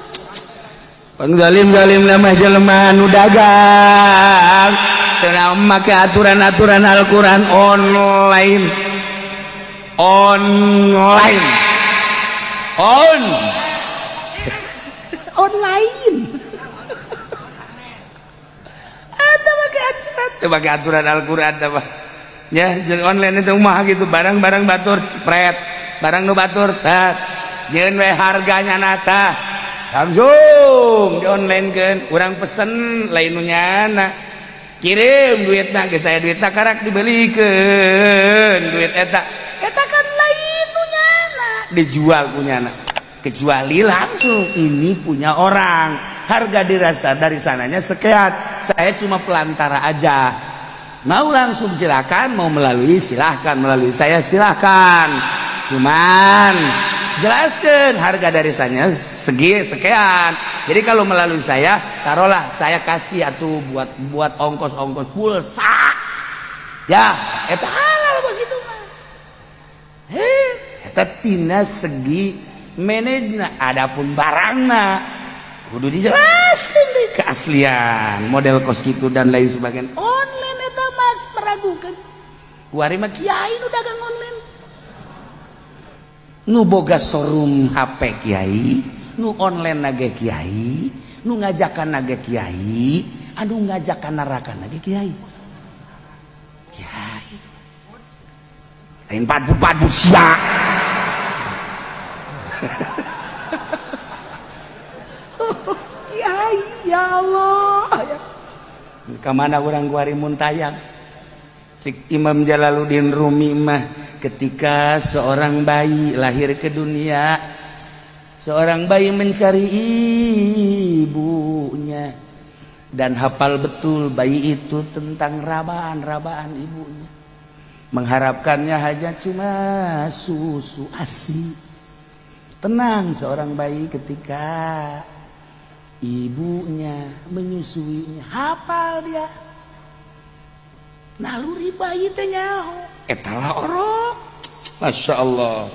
Pangzalim-zalim nama jelema nu dagang teu make aturan-aturan Al-Qur'an. Online, online, on online. Atau make aturan, teu make aturan Al-Qur'an apa ya. Jeung online itu mah gitu, barang-barang batur cepret, barang nu batur tah jeung we harganya nata langsung di online kan. Urang pesen, lain nu nyana, kirim duitna ke saya, duitna karak dibelikeun duit eta. Eta kan lain nu nyana, dijual punyana. Kecuali langsung ini punya orang, harga dirasa dari sananya sekian, saya cuma pelantara aja, mau langsung silakan, mau melalui silahkan, melalui saya silahkan, cuman jelaskan harga dari sana segi sekian. Jadi kalau melalui saya, taruhlah saya kasih atau buat buat ongkos ongkos pulsa ya, itu halal bos. Itu mah eta tina segi manajemen. Adapun barangna kudu dijelaskan deh keaslian model kos gitu dan lain sebagainya. Online eta mas meragukan. Kuari mah kiai nu dagang online, nu boga showroom HP kiai, nu online nage kiai, nu ngajakan nage kiai, aduh, ngajakan neraka nage kiai. Kiai lain padu-padu sia. Kiai, ya Allah ya. Kemana orang kuari muntayang? Cik Imam Jalaluddin Rumi mah, ketika seorang bayi lahir ke dunia, seorang bayi mencari ibunya dan hafal betul bayi itu tentang rabaan-rabaan ibunya, mengharapkannya hanya cuma susu ASI. Tenang seorang bayi ketika ibunya menyusuinya, hafal dia. Naluri bayi teh nyaho eta lah orok. Masya Allah,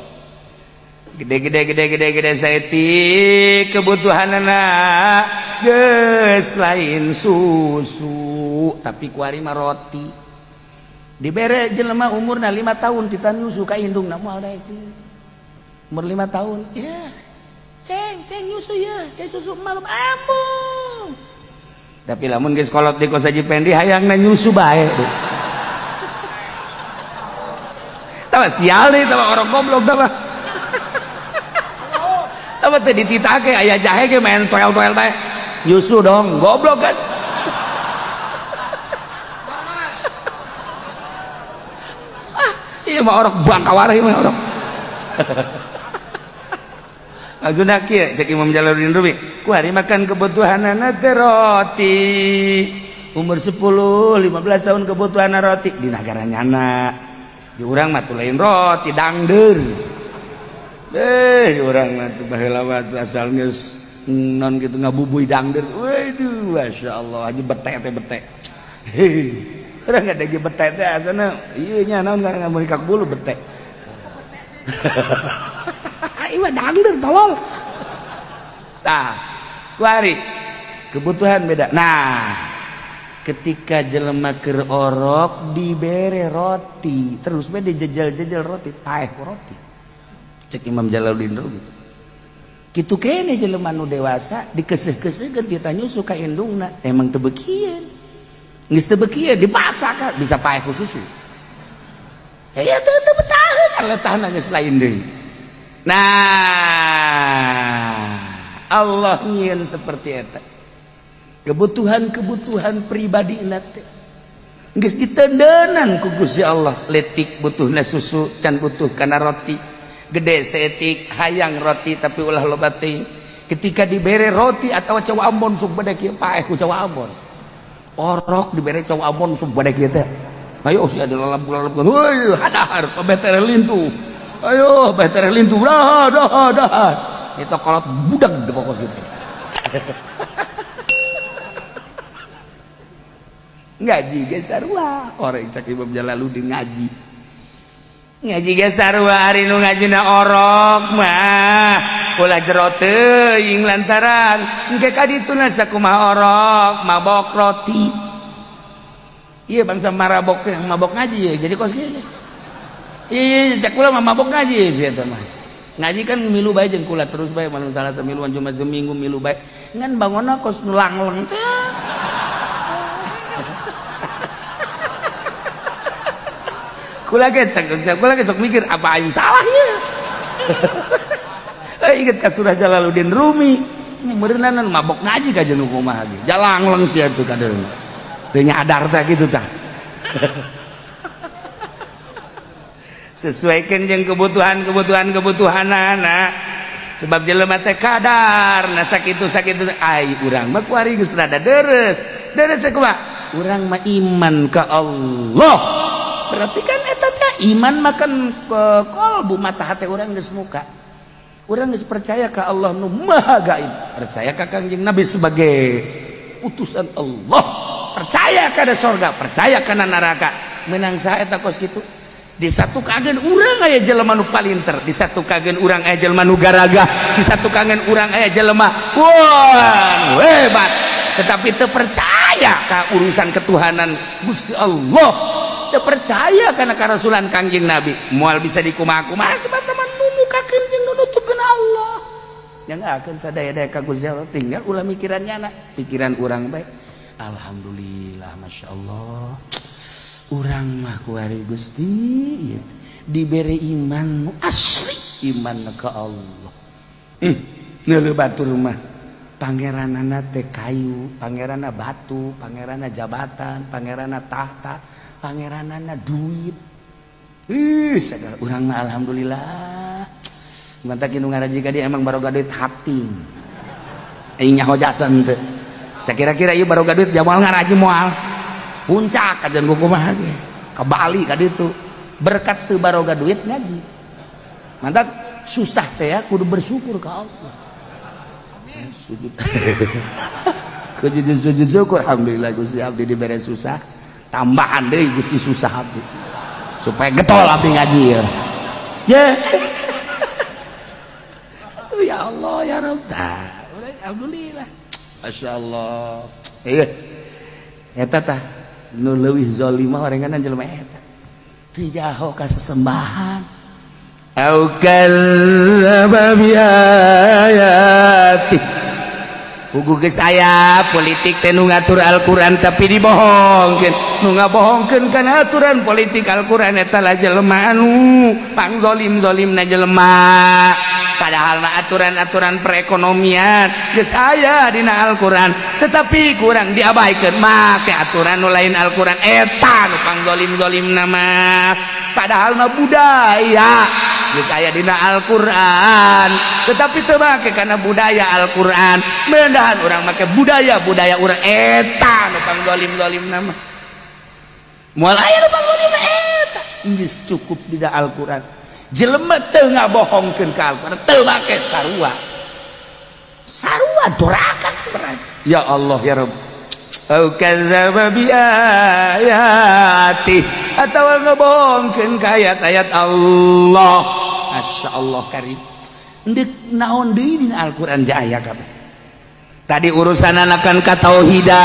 gede-gede gede-gede gede saeutik kebutuhan anak geus lain susu, tapi kuari mah roti. Dibere jelema umurna 5 tahun kita nyusu ka indungna, moal daek. Umur 5 tahun ya, ceng ceng nyusu ya, ceng susu malam embung. Tapi lamun geus kolot di kos Haji Pendi, hayangna nyusu bae. Tawa sial deh, tawa orang goblok, tawa tawa teh dititake aya jahe ge main toel-toel bae, nyusu dong, goblok kan. Ah, iya mah orang bangkawara, ieu mah orang. Maksudna kieu, cek Imam Jalaluddin Rumi, ku hari makan kebutuhanana teh roti. Umur 10 15 tahun kebutuhan roti di negara nyana. Di urang mah tuh lain roti, dangder. Eh, di urang mah tuh baheula mah tuh asal geus non gitu ngabubui dangder. Waduh, masyaallah, haji bete teh bete. Hei, urang ada ge bete teh asana ieu nya naon karena ngameuli bulu bete. Ieu dangder tolol. Tah, kuari kebutuhan beda. Nah, ketika jelema keur orok dibere roti, terus be dijejel-jejel roti, paeh roti. Cek Imam Jalaluddin Rumi. Kitu kene jelema nu dewasa dikeuseuh-keuseuhkeun kita nyusu ka indungna, emang teu beukieun. Geus teu beukieun dipaksakan bisa paeh ku susu. Ya teu teu betaheun, letahna geus lain deui. Nah, Allah nyieun seperti eta. Kebutuhan-kebutuhan pribadi teh geus ditendenan ku Gusti Allah. Letik butuhna susu, can butuh kana roti. Gede saeutik hayang roti, tapi ulah loba teuing. Ketika dibere roti atau cau Ambon sok bade kieu, paeh ku cau Ambon. Orok dibere cau Ambon sok bade kieu teh. Ayo si ada lalap-lalap. Heuy, hadahar kabeh tereh lintu. Ayo, kabeh tereh lintu. Dah, dah, dah. Itu kolot budak di pokok situ. Ngaji ge sarua, orang cak Imam Jalaluddin ngaji. Ngaji ge sarua, ari nu ngajina orok mah. Ulah jero teuing lantaran engke ka dituna sakumaha orok mabok roti. Iya, bangsa marabok yang mabok ngaji ya, jadi kos kieu. Iya, cek kula mah mabok ngaji sih eta mah. Ngaji kan milu bae jeung kula terus bae, malam Salasa miluan, Jumat Minggu milu bae. Ngan bangonna kos nu langleng teh. Kula ge kula ge sok mikir apa aing salah ieu. Inget ka surah Jalaluddin Rumi. Meureunana mabok ngaji ka jeung kumaha ge. Jalangleng sia tuh kadeung. Teu nyadar teh kitu tah. Sesuaikan jeung kebutuhan-kebutuhan kebutuhanana. Sebab jelema teh kadar na sakitu-sakitu ai urang mah kuari geus rada deres. Deres teh kumaha? Urang mah iman ka Allah. Berarti kan eta teh iman makan kolbu, mata hati urang geus muka. Urang geus percaya ka Allah nu Maha Gaib, percaya ka Kangjeng Nabi sebagai utusan Allah, percaya kana sorga, percaya kana neraka. Menang saha eta kos kitu? Di satu kagen urang aya jelema nu palinter, di satu kagen urang aya jelema nu garagah, di satu kagen urang aya jelema wah hebat, tetapi teu percaya ka urusan ketuhanan Gusti Allah, teu percaya kana karasulan Kangjeng Nabi, moal bisa dikumaha-kumaha sebab teman nu mukakeun jeung nu nutupkeun Allah. Yang akan sadaya-daya ka Gusti Allah, tinggal ulah mikirannya anak, pikiran urang bae. Alhamdulillah, Masya Allah, urang mah kuari Gusti diberi iman asli, iman ke Allah. Ngeuleuh batur mah pangeranana teh kayu, pangeranna batu, pangeranna jabatan, pangeranna tahta, pangeranana duit. Segala urang mah alhamdulillah. Mantak nu ngaraji ka dia emang baroga duit hati. Aing nyaho jasa henteu. Sakira-kira ieu baroga duit jamal ngaraji moal. Puncak kajian kumaha ge. Ka Bali ka ditu. Berkat teu baroga duit ngaji. Mantak susah teh ya kudu bersyukur ka Allah. Amin. Sujud. Kudu sujud syukur, alhamdulillah Gusti abdi dibere susah. Tambahan deui Gusti susah abdi. Supaya getol abdi ngaji ya. Ya. Ya Allah ya Rabb. Alhamdulillah. Masya Allah. Iya. Eta tah nu leuwih zalimah orengan jelema eta. Teu jaho ka sesembahan. Au kadzdzaba bi ayati. Pugu geus aya politik teh nu ngatur Al-Qur'an tapi dibohongkeun. Nu ngabohongkeun kana aturan politik Al-Qur'an eta lah jelema anu pangzolim-zolimna jelema. Padahal mah aturan-aturan perekonomian geus aya dina Al-Qur'an, tetapi kurang diabaikeun make aturan nu lain Al-Qur'an eta nu pangzolim-zolimna mah. Padahal mah budaya geus aya dina Al-Qur'an, tetapi teu make kana budaya Al-Qur'an. Mendahan urang make budaya-budaya urang eta nu pangzolim-zolimna mah. Moal aya nu pangzolimna eta. Geus cukup dina Al-Qur'an. Jelema teu ngabohongkeun ka Al-Qur'an, teu make sarua. Sarua doraka berarti. Ya Allah ya Rabb. Au kadzdzaba bi ayati atawa ngabohongkeun ka ayat-ayat Allah. Masya Allah karim. Ndek naon deui dina Al-Qur'an ja aya kabeh. Tadi urusan anakan katauhidan.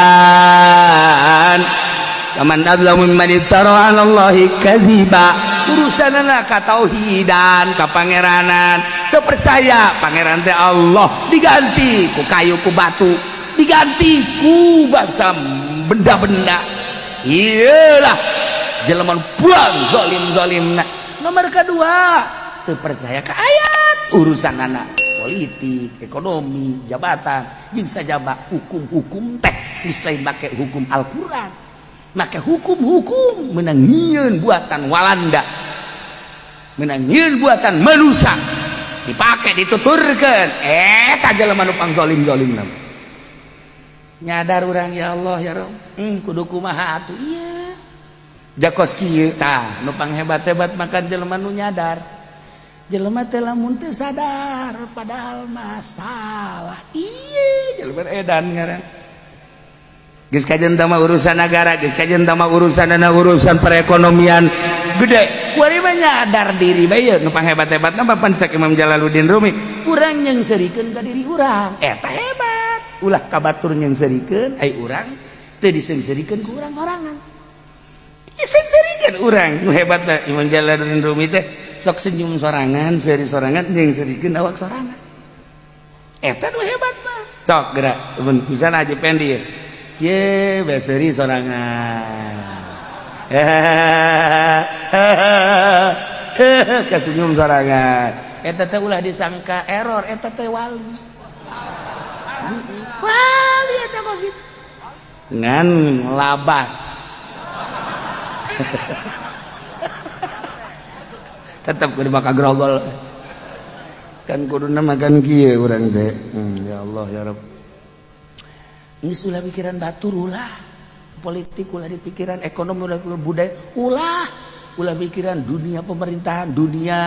Faman adzlamu mimman iftara 'ala Allahi kadziba. Urusanana katauhidan, kapangeranan. Teu percaya pangeran teh Allah, diganti ku kayu, ku batu, diganti ku bangsa benda-benda. Iyalah jelema buang zalim-zalimna. Nomor kedua, teu percaya ka ayat urusan anak politik, ekonomi, jabatan, jeung sajaba hukum-hukum teh geus lain make hukum Al-Qur'an. Make hukum-hukum menang nyieun buatan Walanda, menang nyieun buatan manusia, dipakai dituturkeun eta jelema nu pangzolim-zolimna. Nyadar urang ya Allah ya Rabb, kudu kumaha atuh ieu. Jakos kieu tah nu panghebat-hebat makan jelema nu nyadar. Jelema teh lamun teu sadar padahal masalah. Ieu jelema edan ngaran. Geus kajen tama urusan negara, geus kajen tama urusan urusan perekonomian gede. Kuari mah nyadar diri bae nu panghebat-hebatna papan cek Imam Jalaluddin Rumi. Urang nyeungseurikeun ka diri urang. Eta hebat. Ulah ka batur nyeungseurikeun, ai urang teu diseungseurikeun ku urang sorangan. Diseungseurikeun urang nu hebat Imam Jalaluddin Rumi teh sok senyum sorangan, seuri sorangan, nyeungseurikeun awak sorangan. Eta nu hebat mah. Sok gerak, misalnya Haji Pendi ye bae seuri sorangan. Kasenyum sorangan. Eta teh ulah disangka error, eta teh wali. Wali eta kos kitu. Ngan labas. Tetep kudu maka grogol. Kan kuduna makan kieu urang teh. Ya Allah ya Rabb. Geus ulah pikiran batur ulah. Politik ulah dipikiran, ekonomi ulah, budaya ulah, ulah pikiran dunia pemerintahan, dunia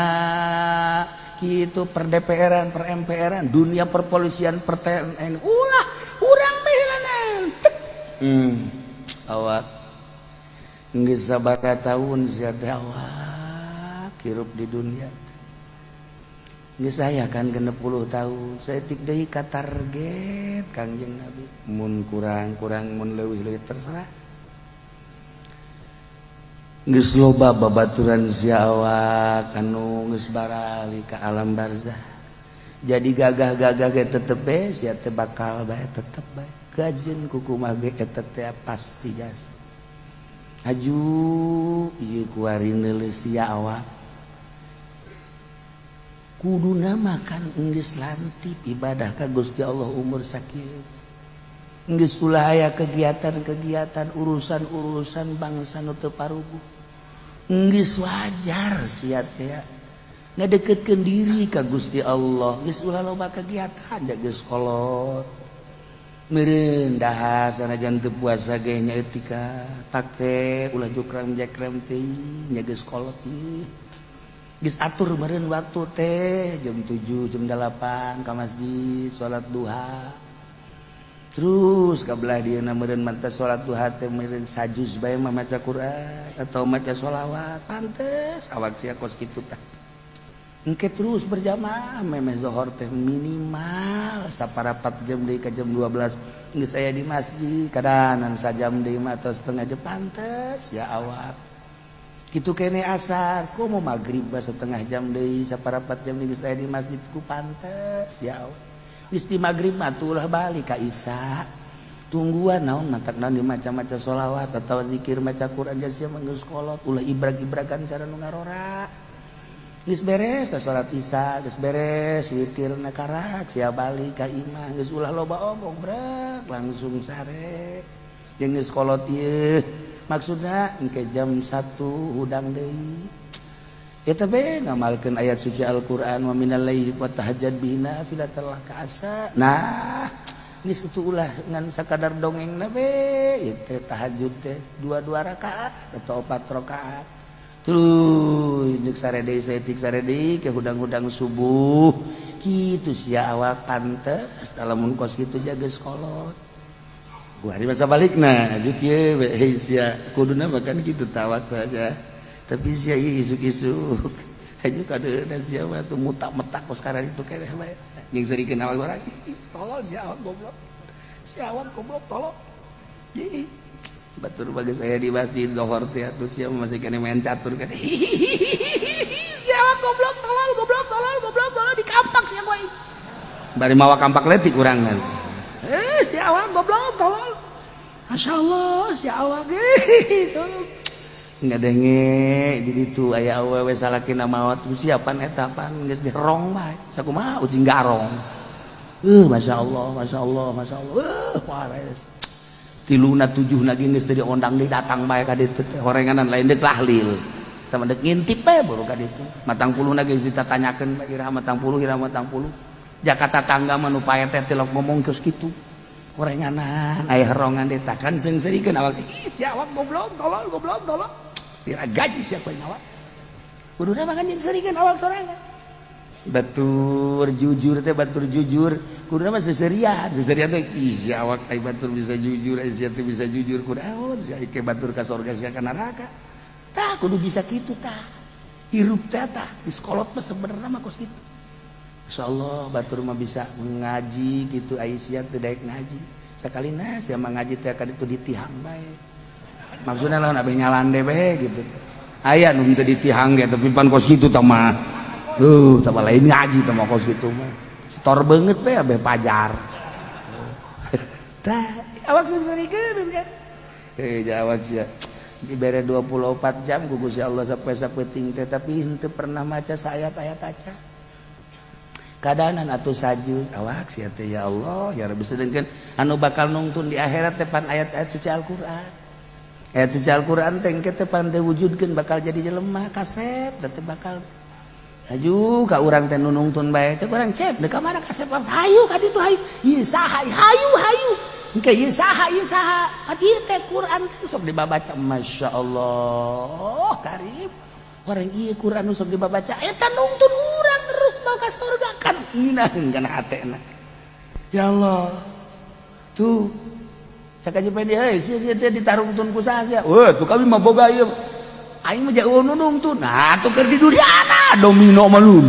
gitu per DPR-an, per MPR-an, dunia perpolisian, per TNI, ulah urang bae. Awak geus sabaraha tahun sia teh awak hirup di dunia. Geus aya kan 60 tahun, saeutik deui ka target Kangjeng Nabi. Mun kurang-kurang, mun leuwih-leuwih terserah. Geus loba babaturan sia awak anu geus barali ka alam barzah. Jadi gagah-gagah ge tetep bae sia teh bakal bae tetep bae. Gajen kukumaha ge eta teh pasti jas. Haju ieu kuari neuleus sia awak. Kuduna makan geus lantip ibadah ka Gusti Allah umur sakieu. Geus ulah aya kegiatan-kegiatan urusan-urusan bangsa nu teu paruguh. Geus wajar sia teh ngadeketkeun diri ka Gusti Allah. Geus ulah loba kegiatan da geus kolot. Meureun dahar sanajan teu puasa ge nya etika pake ulah jukrang jekrem teh nya geus kolot ieu. Geus atur meureun waktu teh jam 7 jam 8 ka masjid salat duha. Terus ka belah dieuna meureun mantas salat duha teh meureun sajuz bae mah maca Quran atau maca sholawat, pantes awak sia kos kitu tah. Engke terus berjamaah memeh zohor teh minimal saparapat jam deui ka jam 12 geus aya di masjid, kadanan sajam deui mah atau setengah jam pantes ya awak. Kitu kene asar, komo maghrib setengah jam deui saparapat jam deui geus aya di masjid ku pantes ya awak. Geus di maghrib mah ulah balik ka isya. Tungguan naon matak naon dimaca-maca sholawat atau zikir maca Quran sia mah geus kolot ulah ibrag-ibragan cara nu ngarora. Geus beres salat isya, geus beres witirna karak sia balik ka imah geus ulah loba omong brek langsung sare. Jeung geus kolot ieu maksudna engke jam 1 hudang deui. Eta be ngamalkeun ayat suci Al-Qur'an wa minal laili fatahajjad bihi nafilatan laka asa. Nah, geus kitu ulah ngan sakadar dongengna be ieu teh tahajud teh dua-dua rakaat atau 4 rakaat. Tuluy deuk sare deui saeutik sare deui ke hudang-hudang subuh. Kitu sia awak pantes lamun kos kitu jaga kolot. Gua hari masa balikna aju kieu we hei sia kuduna makan kitu tawak saja. Tapi sia isuk-isuk haju kadeuna sia mah tuh mutak-metak kos karan itu keneh bae. Jeung seurikeun awak urang tolol sia awak goblok. Sia awak goblok tolol. Batur bagi saya di masjid lohor teh atuh sia masih kene main catur kan. Sia awak goblok tolol goblok tolol goblok tolol dikampak sia kowe. Bari mawa kampak letik urang kan. Si awak goblok tolol. Masya Allah si awak ngadenge di ditu aya awewe salakina maot siapan eta pan geus dirong bae sakumaha ucing garong. Masya Allah Masya Allah Masya Allah. Wares. Tiluna tujuhna ge geus teu diondang deui datang bae ka ditu teh horenganan lain deuk tahlil. Tah deuk ngintip bae baru ka ditu. Matang puluhna geus ditatanyakeun iraha matang puluh iraha matang puluh. Jakarta tangga mah nu pae teh tilok ngomong geus kitu. Horenganan aya herongan deui takan seungseurikeun awak. Ih si awak goblok tolol goblok tolol. Tira gaji siapa yang awak. Kuduna mah kan jeung seurikeun awak sorangan. Batur jujur teh batur jujur. Kuduna mah seserian, seserian teh ih si awak ai batur bisa jujur, ai sia teh bisa jujur kunaon sia ke batur ka sorga sia ka neraka. Tah kudu bisa kitu tah. Hirup teh tah di sekolot mah sebenarnya mah kos kitu. Insyaallah batur mah bisa ngaji gitu, Aisyah teu daek ngaji. Sakalina sia mah ngaji teh ka ditu ditihang bae. Maksudna lamun abeh nyalande bae gitu. Aya nu teu ditihang ge, tapi pan kos kitu tah mah. Tah lain ngaji tah mah kos kitu mah. Setor beungeut bae abeh pajar. Tah awak seurikeun kan. Eh, jawab sia. Dibere 24 jam ku Gusti Allah sampai sapeting teh, tapi henteu pernah maca saayat-ayat aca. Kadanan atuh sajud awak sia teh, ya Allah ya Rabbi, sedengkeun anu bakal nungtun di akhirat teh pan ayat-ayat suci Al-Qur'an. Ayat suci Al-Qur'an teh engke teh pan diwujudkeun bakal jadi jelema kasep teh bakal aju ka urang teh nu nungtun bae. Cek urang, "Cep, deuk ka mana kasep?" "Hayu ka ditu, hayu." "Ieu saha?" "Hayu, hayu." Engke ieu saha, ieu saha? Ieu teh Quran teh sok dibabaca. Masya Allah karib. Orang ieu Quran nu sok dibabaca eta nungtun urang terus mau ka surga kan ngeunaheun kana hatena. Ya Allah. Tuh. Cak aja dia, "Euy, sia sia teh ditarungtun ku saha sia?" "Wah, tuh kami mah boga ieu. Aing mah jauh nu nungtun." Nah, tuh keur di duriana domino mah lu.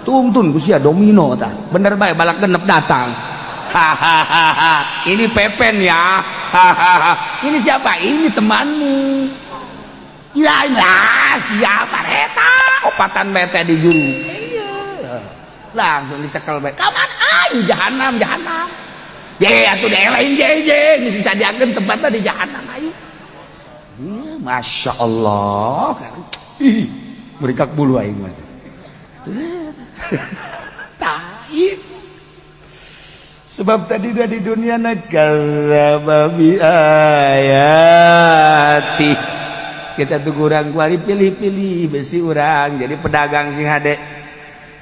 Tungtun ku sia domino tah. Bener bae balak genep datang. "Hahaha, ini Pepen ya. Hahaha. Ini siapa?" "Ini temanmu." "Ya, ya siapa eta?" Opatan bete di juru. Iya. Langsung dicekel bae. "Kaman ayo jahanam, jahanam." Je atuh lain je je geus disadiakeun tempatna di jahanam ayo. Iya, Masya Allah. Ih, merikak bulu aing mah. Tah, sebab tadi udah di dunia kadzdzaba bi ayati. Kita tuh kurang kuari pilih-pilih, besi urang jadi pedagang sing hade,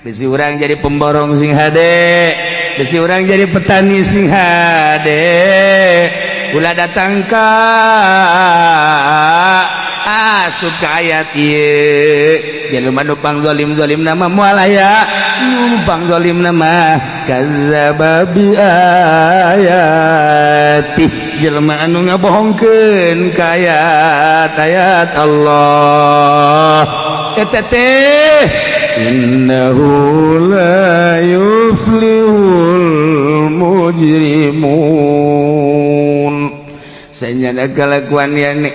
besi urang jadi pemborong sing hade, besi urang jadi petani sing hade. Ulah datang ka asup ka ayat ieu, jelema nu pang zalim-zalim nama moal aya nu pang zalim nama kadzdzaba bi ayati, jelema anu ngabohongkeun ka ayat-ayat Allah eta teh innahu la yuflihul mujrimun. Sanyana kalakuan yani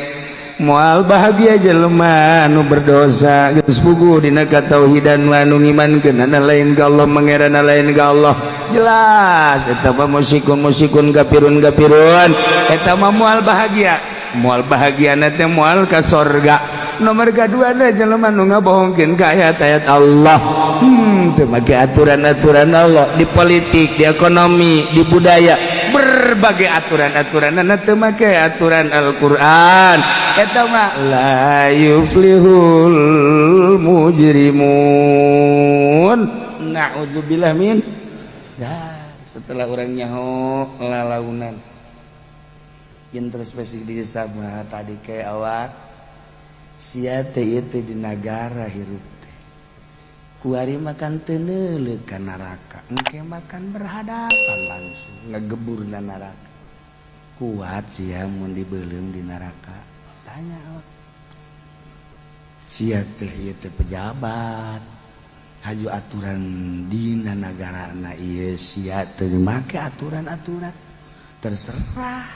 moal bahagia jelema anu berdosa. Geus puguh dina katauhidan, anu ngimankeun ana lain ka Allah, mangerana lain ka Allah, jelas eta mah musyrikun musyrikun, kafirun kafirun. Eta mah moal bahagia, moal bahagia teh moal ka sorga. Nomor kedua ada jelema nu ngabohongkeun ka ayat-ayat Allah, teu make aturan-aturan Allah di politik, di ekonomi, di budaya, berbagai aturan-aturan teu make aturan Al-Qur'an, eta mah la yuflihul mujrimun, na'udzubillah min. Dah, setelah orang nyaho lalaunan introspeksi diri sama tadi kayak awak sia teh ieu teh di nagara hirup teh kuari makan teu neuleuh ka neraka, engke makan berhadapan langsung ngegebur na neraka. Kuat sia mun dibeuleum di neraka? Tanya awak sia teh ieu teh pejabat, haju aturan dina nagara na ieu sia teu make aturan-aturan, terserah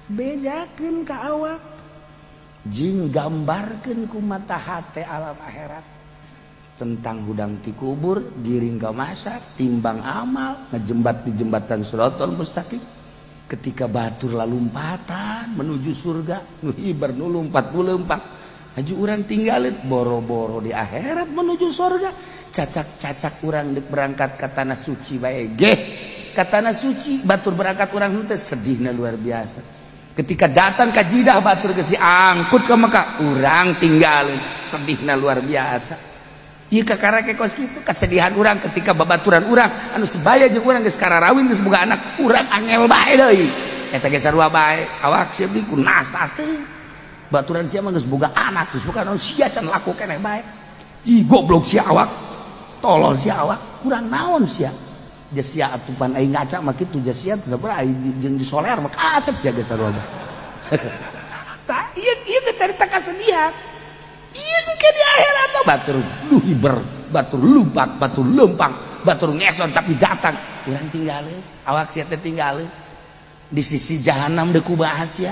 bejakeun ka awak jing gambarkeun ku mata hate alam akhirat tentang hudang ti kubur, giring ka mahsyar, timbang amal, ngejembat di jembatan Shirathol Mustaqim, ketika batur lalumpatan menuju surga, nu hibar nu lumpat nu leumpang, haju urang tinggalin boro-boro di akhirat menuju surga, cacak-cacak urang dek berangkat ke tanah suci bae geh, ke tanah suci batur berangkat urang henteu sedihna luar biasa. Ketika datang ke Jidah, batur geus diangkut ke Mekah, urang tinggalin sedihna luar biasa. Ieu kakara ke kos kitu kesedihan urang ketika babaturan urang anu sebaya jeung urang geus kararawin, geus boga anak, urang angel bae deui. Eta ge sarua bae awak sia ku nas-nas teh. Baturan sia mah geus boga anak, geus boga naon, sia can laku keneh bae. Ih, goblok sia awak, tolol sia awak, kurang naon sia. Sia atupan aing ngaca mah kitu sia teh aing jeung disoler mah kasep sia ge sarua. Tah ieu ieu teh carita kasedihan. Ieu Ke di akhirat mah batur luhiber, batur lumpak, batur lempang, batur ngeson, tapi datang urang tinggal awak sia teh, tinggal di sisi jahanam deuk kumaha sia,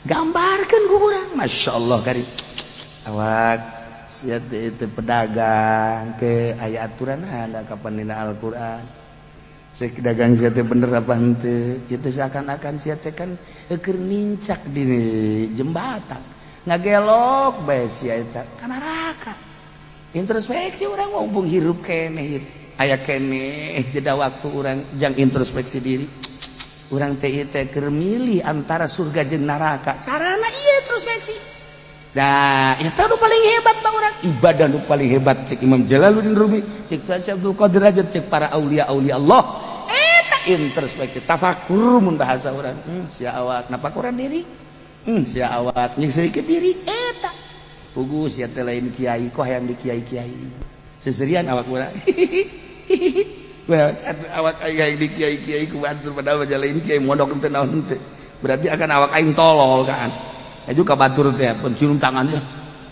gambarkeun ku urang. Masya Allah, kari awak sia teh itu pedagang ke aya aturan ada kapan dina Al-Qur'an. Cek dagang sia teh bener apa henteu itu, seakan-akan sia teh kan keur nincak di jembatan, ngagelok bae sia eta ka neraka. Introspeksi urang, mumpung hirup keneh ieu, aya keneh jeda waktu urang jang introspeksi diri urang teh. Teh keur milih antara surga jeung neraka, carana ieu introspeksi. Nah, itu nu paling hebat bang urang. Ibadah nu paling hebat cek Imam Jalaluddin Rumi, cek Syekh Abdul Qadir aja, cek para aulia aulia Allah. Eta introspeksi, tafakur mun bahasa urang. Sia awak napakuran diri. Sia awak jeung sedikit diri eta. Pugu sia teh lain kiai kok hayang di kiai-kiai. Seserian awak urang. Well, awak aing hayang di kiai-kiai ku batur, padahal mah lain kiai, mondok teu naon teu. Berarti akan awak aing tolol kan. Aju ka batur teh pun cium tangannya.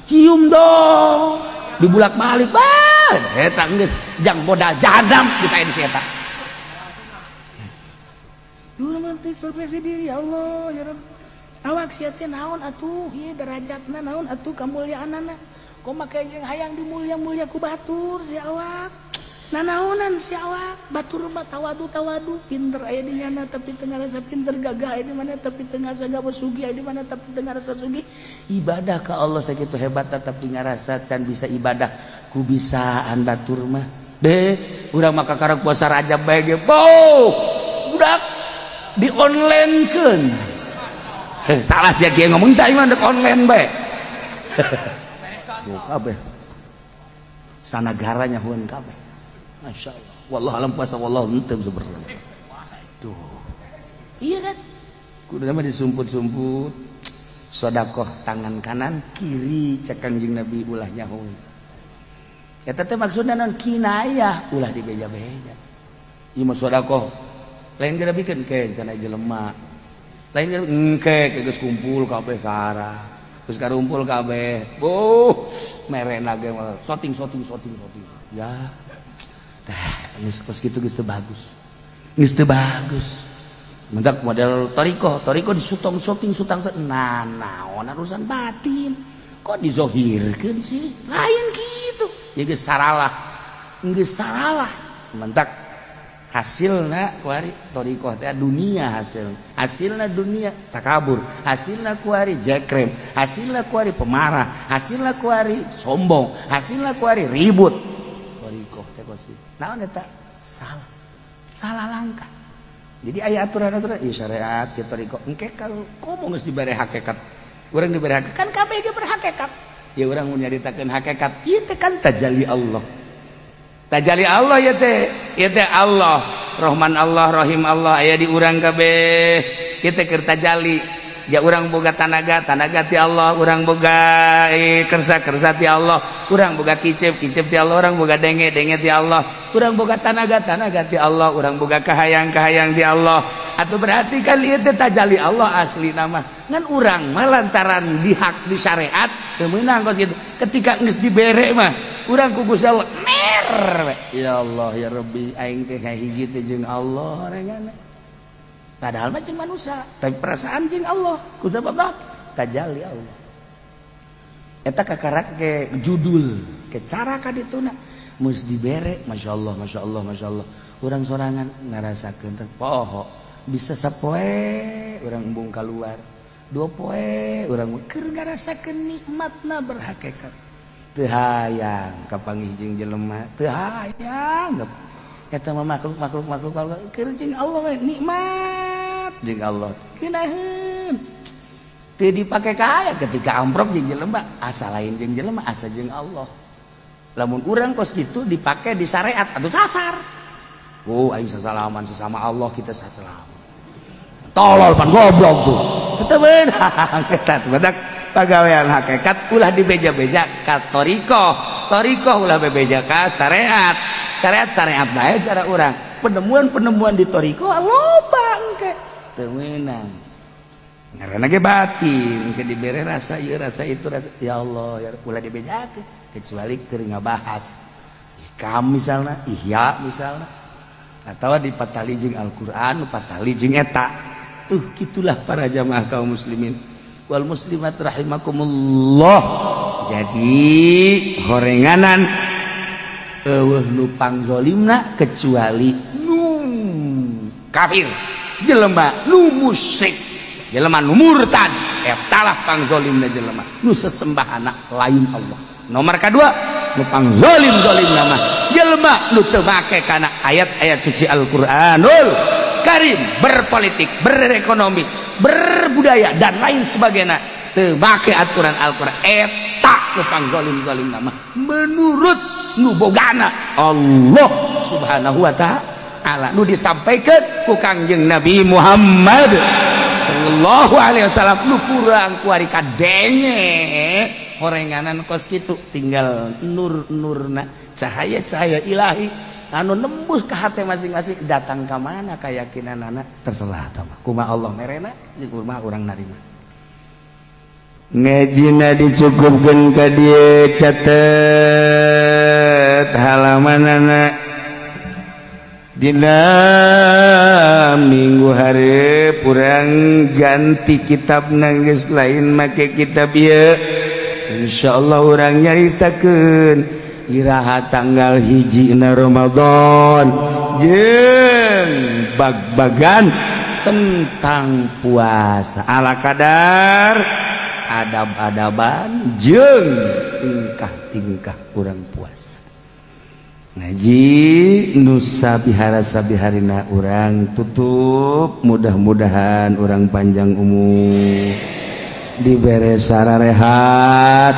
Cium dong. Dibulak-balik bah. Eta geus jang modal jahanam geus aya di si eta. Dulu mah teh introspeksi diri, ya Allah, ya Rabb. Awak sia teh naon atuh, ieu derajatna naon atuh, kamuliaanana. Kok make jeung hayang dimulia-mulia ku batur si awak. Nanaonan si awak, batur mah tawadu tawadu, pinter aya di nyana tapi teu ngarasa pinter, gagah aya di mana tapi teu ngarasa gagah, sugih aya di mana tapi teu ngarasa sugih. Ibadah ka Allah sakitu hebat tapi ngarasa can bisa ibadah ku bisaan batur mah. Deh, urang mah kakara puasa Rajab bae ge. Boh, budak di online keun. Salah sia kieu ngomong teh mah dek online bae. Tuh kabeh. Sanagaranya hueun kabeh. Masya Allah. Wallah alam puasa, wallah henteu sebenarnya. Tuh. Iya kan? Kudu mah disumput-sumput. Sodakoh tangan kanan kiri cek Kangjeng Nabi ulah nyaho. Eta teh maksudna non kinayah, ulah dibeja-beja. Ieu mah sodakoh. Lain geura bikeun ke cenah jelema. Lain geura engke geus kumpul kabeh ka arah. Geus karumpul kabeh. Oh, merena ge shooting shooting shooting shooting. Ya. Tah, geus kos kitu geus teu bagus. Geus teu bagus. Mendak model toriko, toriko disutong shooting sutang, nah naon urusan batin. Kok dizohirkeun sih? Lain gitu. Ya geus saralah. Geus saralah. Mentak hasilna kuari toriko teh dunia, hasil hasilna dunia takabur, hasilna kuari jekrem, hasilna kuari pemarah, hasilna kuari sombong, hasilna kuari ribut. Toriko teh kos kitu. Naon eta? Salah, salah langkah. Jadi aya aturan-aturan ieu syariat kieu toriko engke kalau komo geus dibere hakikat, urang dibere hakikat kan kabeh ge berhakikat ya. Urang mun nyaritakeun hakikat ieu teh kan tajalli Allah, tajali Allah ya teh, ya teh Allah Rahman, Allah Rahim, Allah aya di urang kabeh. Kita keur tajali ya. Urang boga tanaga, tanaga ti Allah. Urang boga kersa, kersa ti Allah. Urang boga kicep, kicep ti Allah. Urang boga denge, denge ti Allah. Urang boga tanaga, tanaga ti Allah. Urang boga kahayang, kahayang ti Allah. Atau berarti kan ieu teh tajali Allah asli nama. Ngan urang mah lantaran di hak di syariat teu meunang kos kitu. Ketika geus dibere mah urang ku Gusti Allah mer, ya Allah ya Rabbi, aing teh kahiji teh jeung Allah rengana. Padahal mah jeung manusia, tapi perasaan jeung Allah ku sabab tajalli Allah. Eta kakarak ke judul ke cara kadituna mus dibere. Masya Allah, Masya Allah, Masya Allah. Urang sorangan ngarasakeun teh poho, bisa sapoe urang embung keluar, dua poe urang keur ngarasakeun nikmatna berhakikat. Teu hayang kapanggih jeung jelema, teu hayang eta mah makhluk makhluk makhluk makhluk. Keur jeung Allah we nikmat, jeung Allah keunaheun, teu dipake kaya ketika amprok jeung jelema, asa lain jeung jelema, asa jeung Allah. Lamun urang kos kitu dipake di syariat atau sasar, oh aing sasalaman sesama Allah, kita sasalaman, tolol pan, goblok tuh. Itu beunang eta badak pagawean hakikat ulah dibeja-beja ka toriko, toriko ulah bebeja ka syariat, syariat syariat bae cara urang. Penemuan-penemuan di toriko loba, engke teu meunang. Ngaranna ge batin ke dibere rasa ieu, rasa itu, rasa ya Allah ya, ulah dibejakeun kecuali keur ngabahas Hikam misalna, Ihya misalna, atau dipatali jeung Al-Qur'an, patali jeung eta. Tuh, gitulah para jamaah kaum muslimin wal muslimat rahimakumullah. Jadi horenganan eueuh nu pangzolimna kecuali nu kafir, jelema nu musyrik, jelema nu murtad. Eta lah pangzolimna, jelema nu sesembahana lain Allah. Nomor kedua, nu pangzolim zolimna mah jelema nu teu make kana ayat-ayat suci Al-Qur'anul Karim, berpolitik, berekonomi, berbudaya, dan lain sebagainya teu make aturan Al-Qur'an. Eta nu pangzolim zolimna mah menurut nu bogana Allah Subhanahu wa Ta'ala, nu disampaikan ku Kangjeng Nabi Muhammad sallallahu alaihi wasallam. Nu kurang kuari kadenge horenganan kos kitu, tinggal nur-nurna, cahaya-cahaya ilahi anu nembus ke hati masing-masing, datang ke mana keyakinan anak terserah. Tama kumaha Allah merena jeung kumaha urang narima. Ngajina dicukupkan ka dieu. Catet halaman anak. Dina minggu hari kurang ganti kitab, nangis lain make kitab ieu. Insyaallah urang nyaritakeun iraha tanggal 1 na Ramadan jeung bag-bagan tentang puasa, ala kadar adab-adaban jeung tingkah-tingkah urang puasa. Ngaji nusa bihara sabiharina urang tutup. Mudah-mudahan urang panjang umur, dibere sararehat,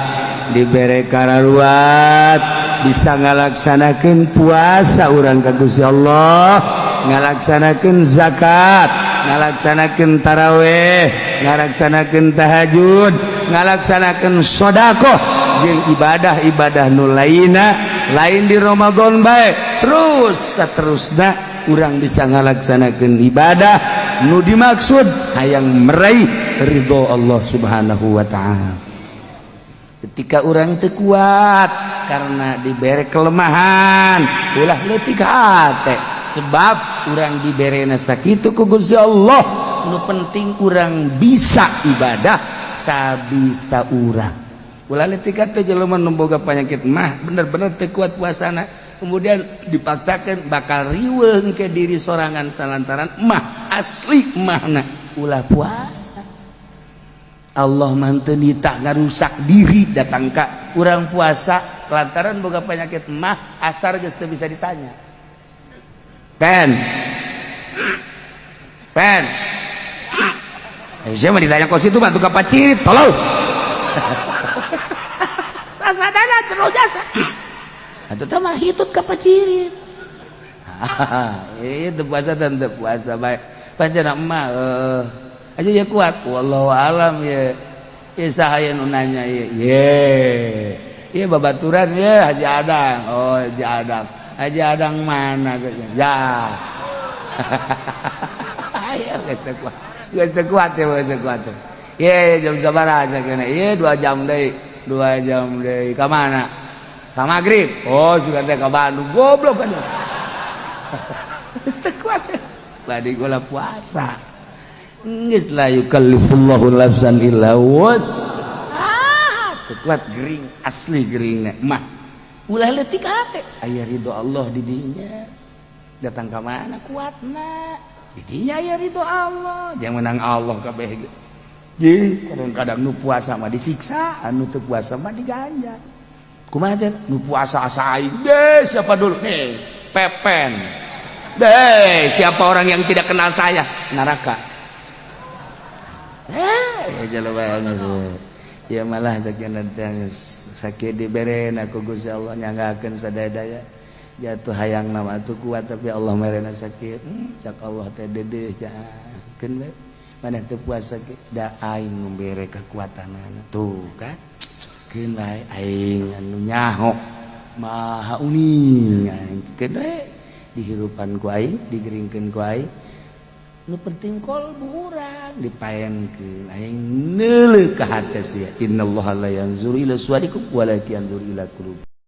dibere kararuat, bisa ngalaksanakeun puasa urang ka Gusti Allah, ngalaksanakeun zakat, ngalaksanakeun taraweh, ngalaksanakeun tahajud, ngalaksanakeun sodakoh jeung ibadah-ibadah nu lainna. Lain di Ramadan bae, terus seterusnya urang bisa ngalaksanakeun ibadah nu dimaksud hayang meraih ridho Allah Subhanahu wa Ta'ala. Ketika urang teu kuat karena diberi kelemahan, ulah leutik hate, sebab urang diberena sakitu ku Gusti Allah. Nu penting urang bisa ibadah sabisa urang. Ulah leutik hate. Jelema nu boga penyakit mah, bener-bener teu kuat puasana, kemudian dipaksakan, bakal riweuh ke diri sorangan salantaran mah asli mahna. Ulah puasa. Allah mah teu nitah ngarusak diri. Datang ka urang puasa lantaran boga penyakit mah, asar geus teu bisa ditanya. Pen pen. Eh, siapa ditanya kos itu bantu kapacirit tolong. Sasadana terus jasa. Atuh teh mah hitut kapacirit. Itu puasa dan teu puasa bae. Pancen emak aja ya kuat, wallahu alam ya. Ya, saha nu nanya ye? Ye. Ye babaturan ya Haji Adang. Oh, Haji Adang. Haji Adang mana ya? Ayo geus teu kuat. Geus teu kuat ya, geus teu kuat. Ye, jam sabaraha kena? Ieu 2 jam deui. 2 jam deui. Ka mana? Ka maghrib. Oh, sudah teh ka Bandung. Goblok kan. Geus teu kuat. Badi gula puasa. Geus la yukallifullahu nafsan illa wus. Ah, teu kuat, gering asli, geringna mah. Ulah leutik hate. Aya ridho Allah di dinya. Datang ka mana kuatna? Di dinya aya ridho Allah. Jangan menang Allah kabeh ge. Jeung kadang-kadang nu puasa mah disiksa, anu teu puasa mah diganjar. Kumaha teh? Nu puasa asa aing. Deh, siapa dulu nih? Pepen. Deh, siapa orang yang tidak kenal saya? Neraka. Eh, jelema ya malah sakit dibere ku Gusti Allah, nyanggakeun sadaya-daya jatuh hayang nama atuh kuat, tapi Allah merena sakit. Cak Allah teh dedeh keun we maneh teu puasa ge da aing membere kekuatanana. Tuh kan, keun wae, aing anu nyaho maha uning, aing keun we dihirupan ku aing, digeringkeun ku aing. Nu penting kolbu urang dipaenkeun, aing neuleuh ka hate sia. Innallaha la yanzuru ila suwarikum walakin yanzuru ila qulub.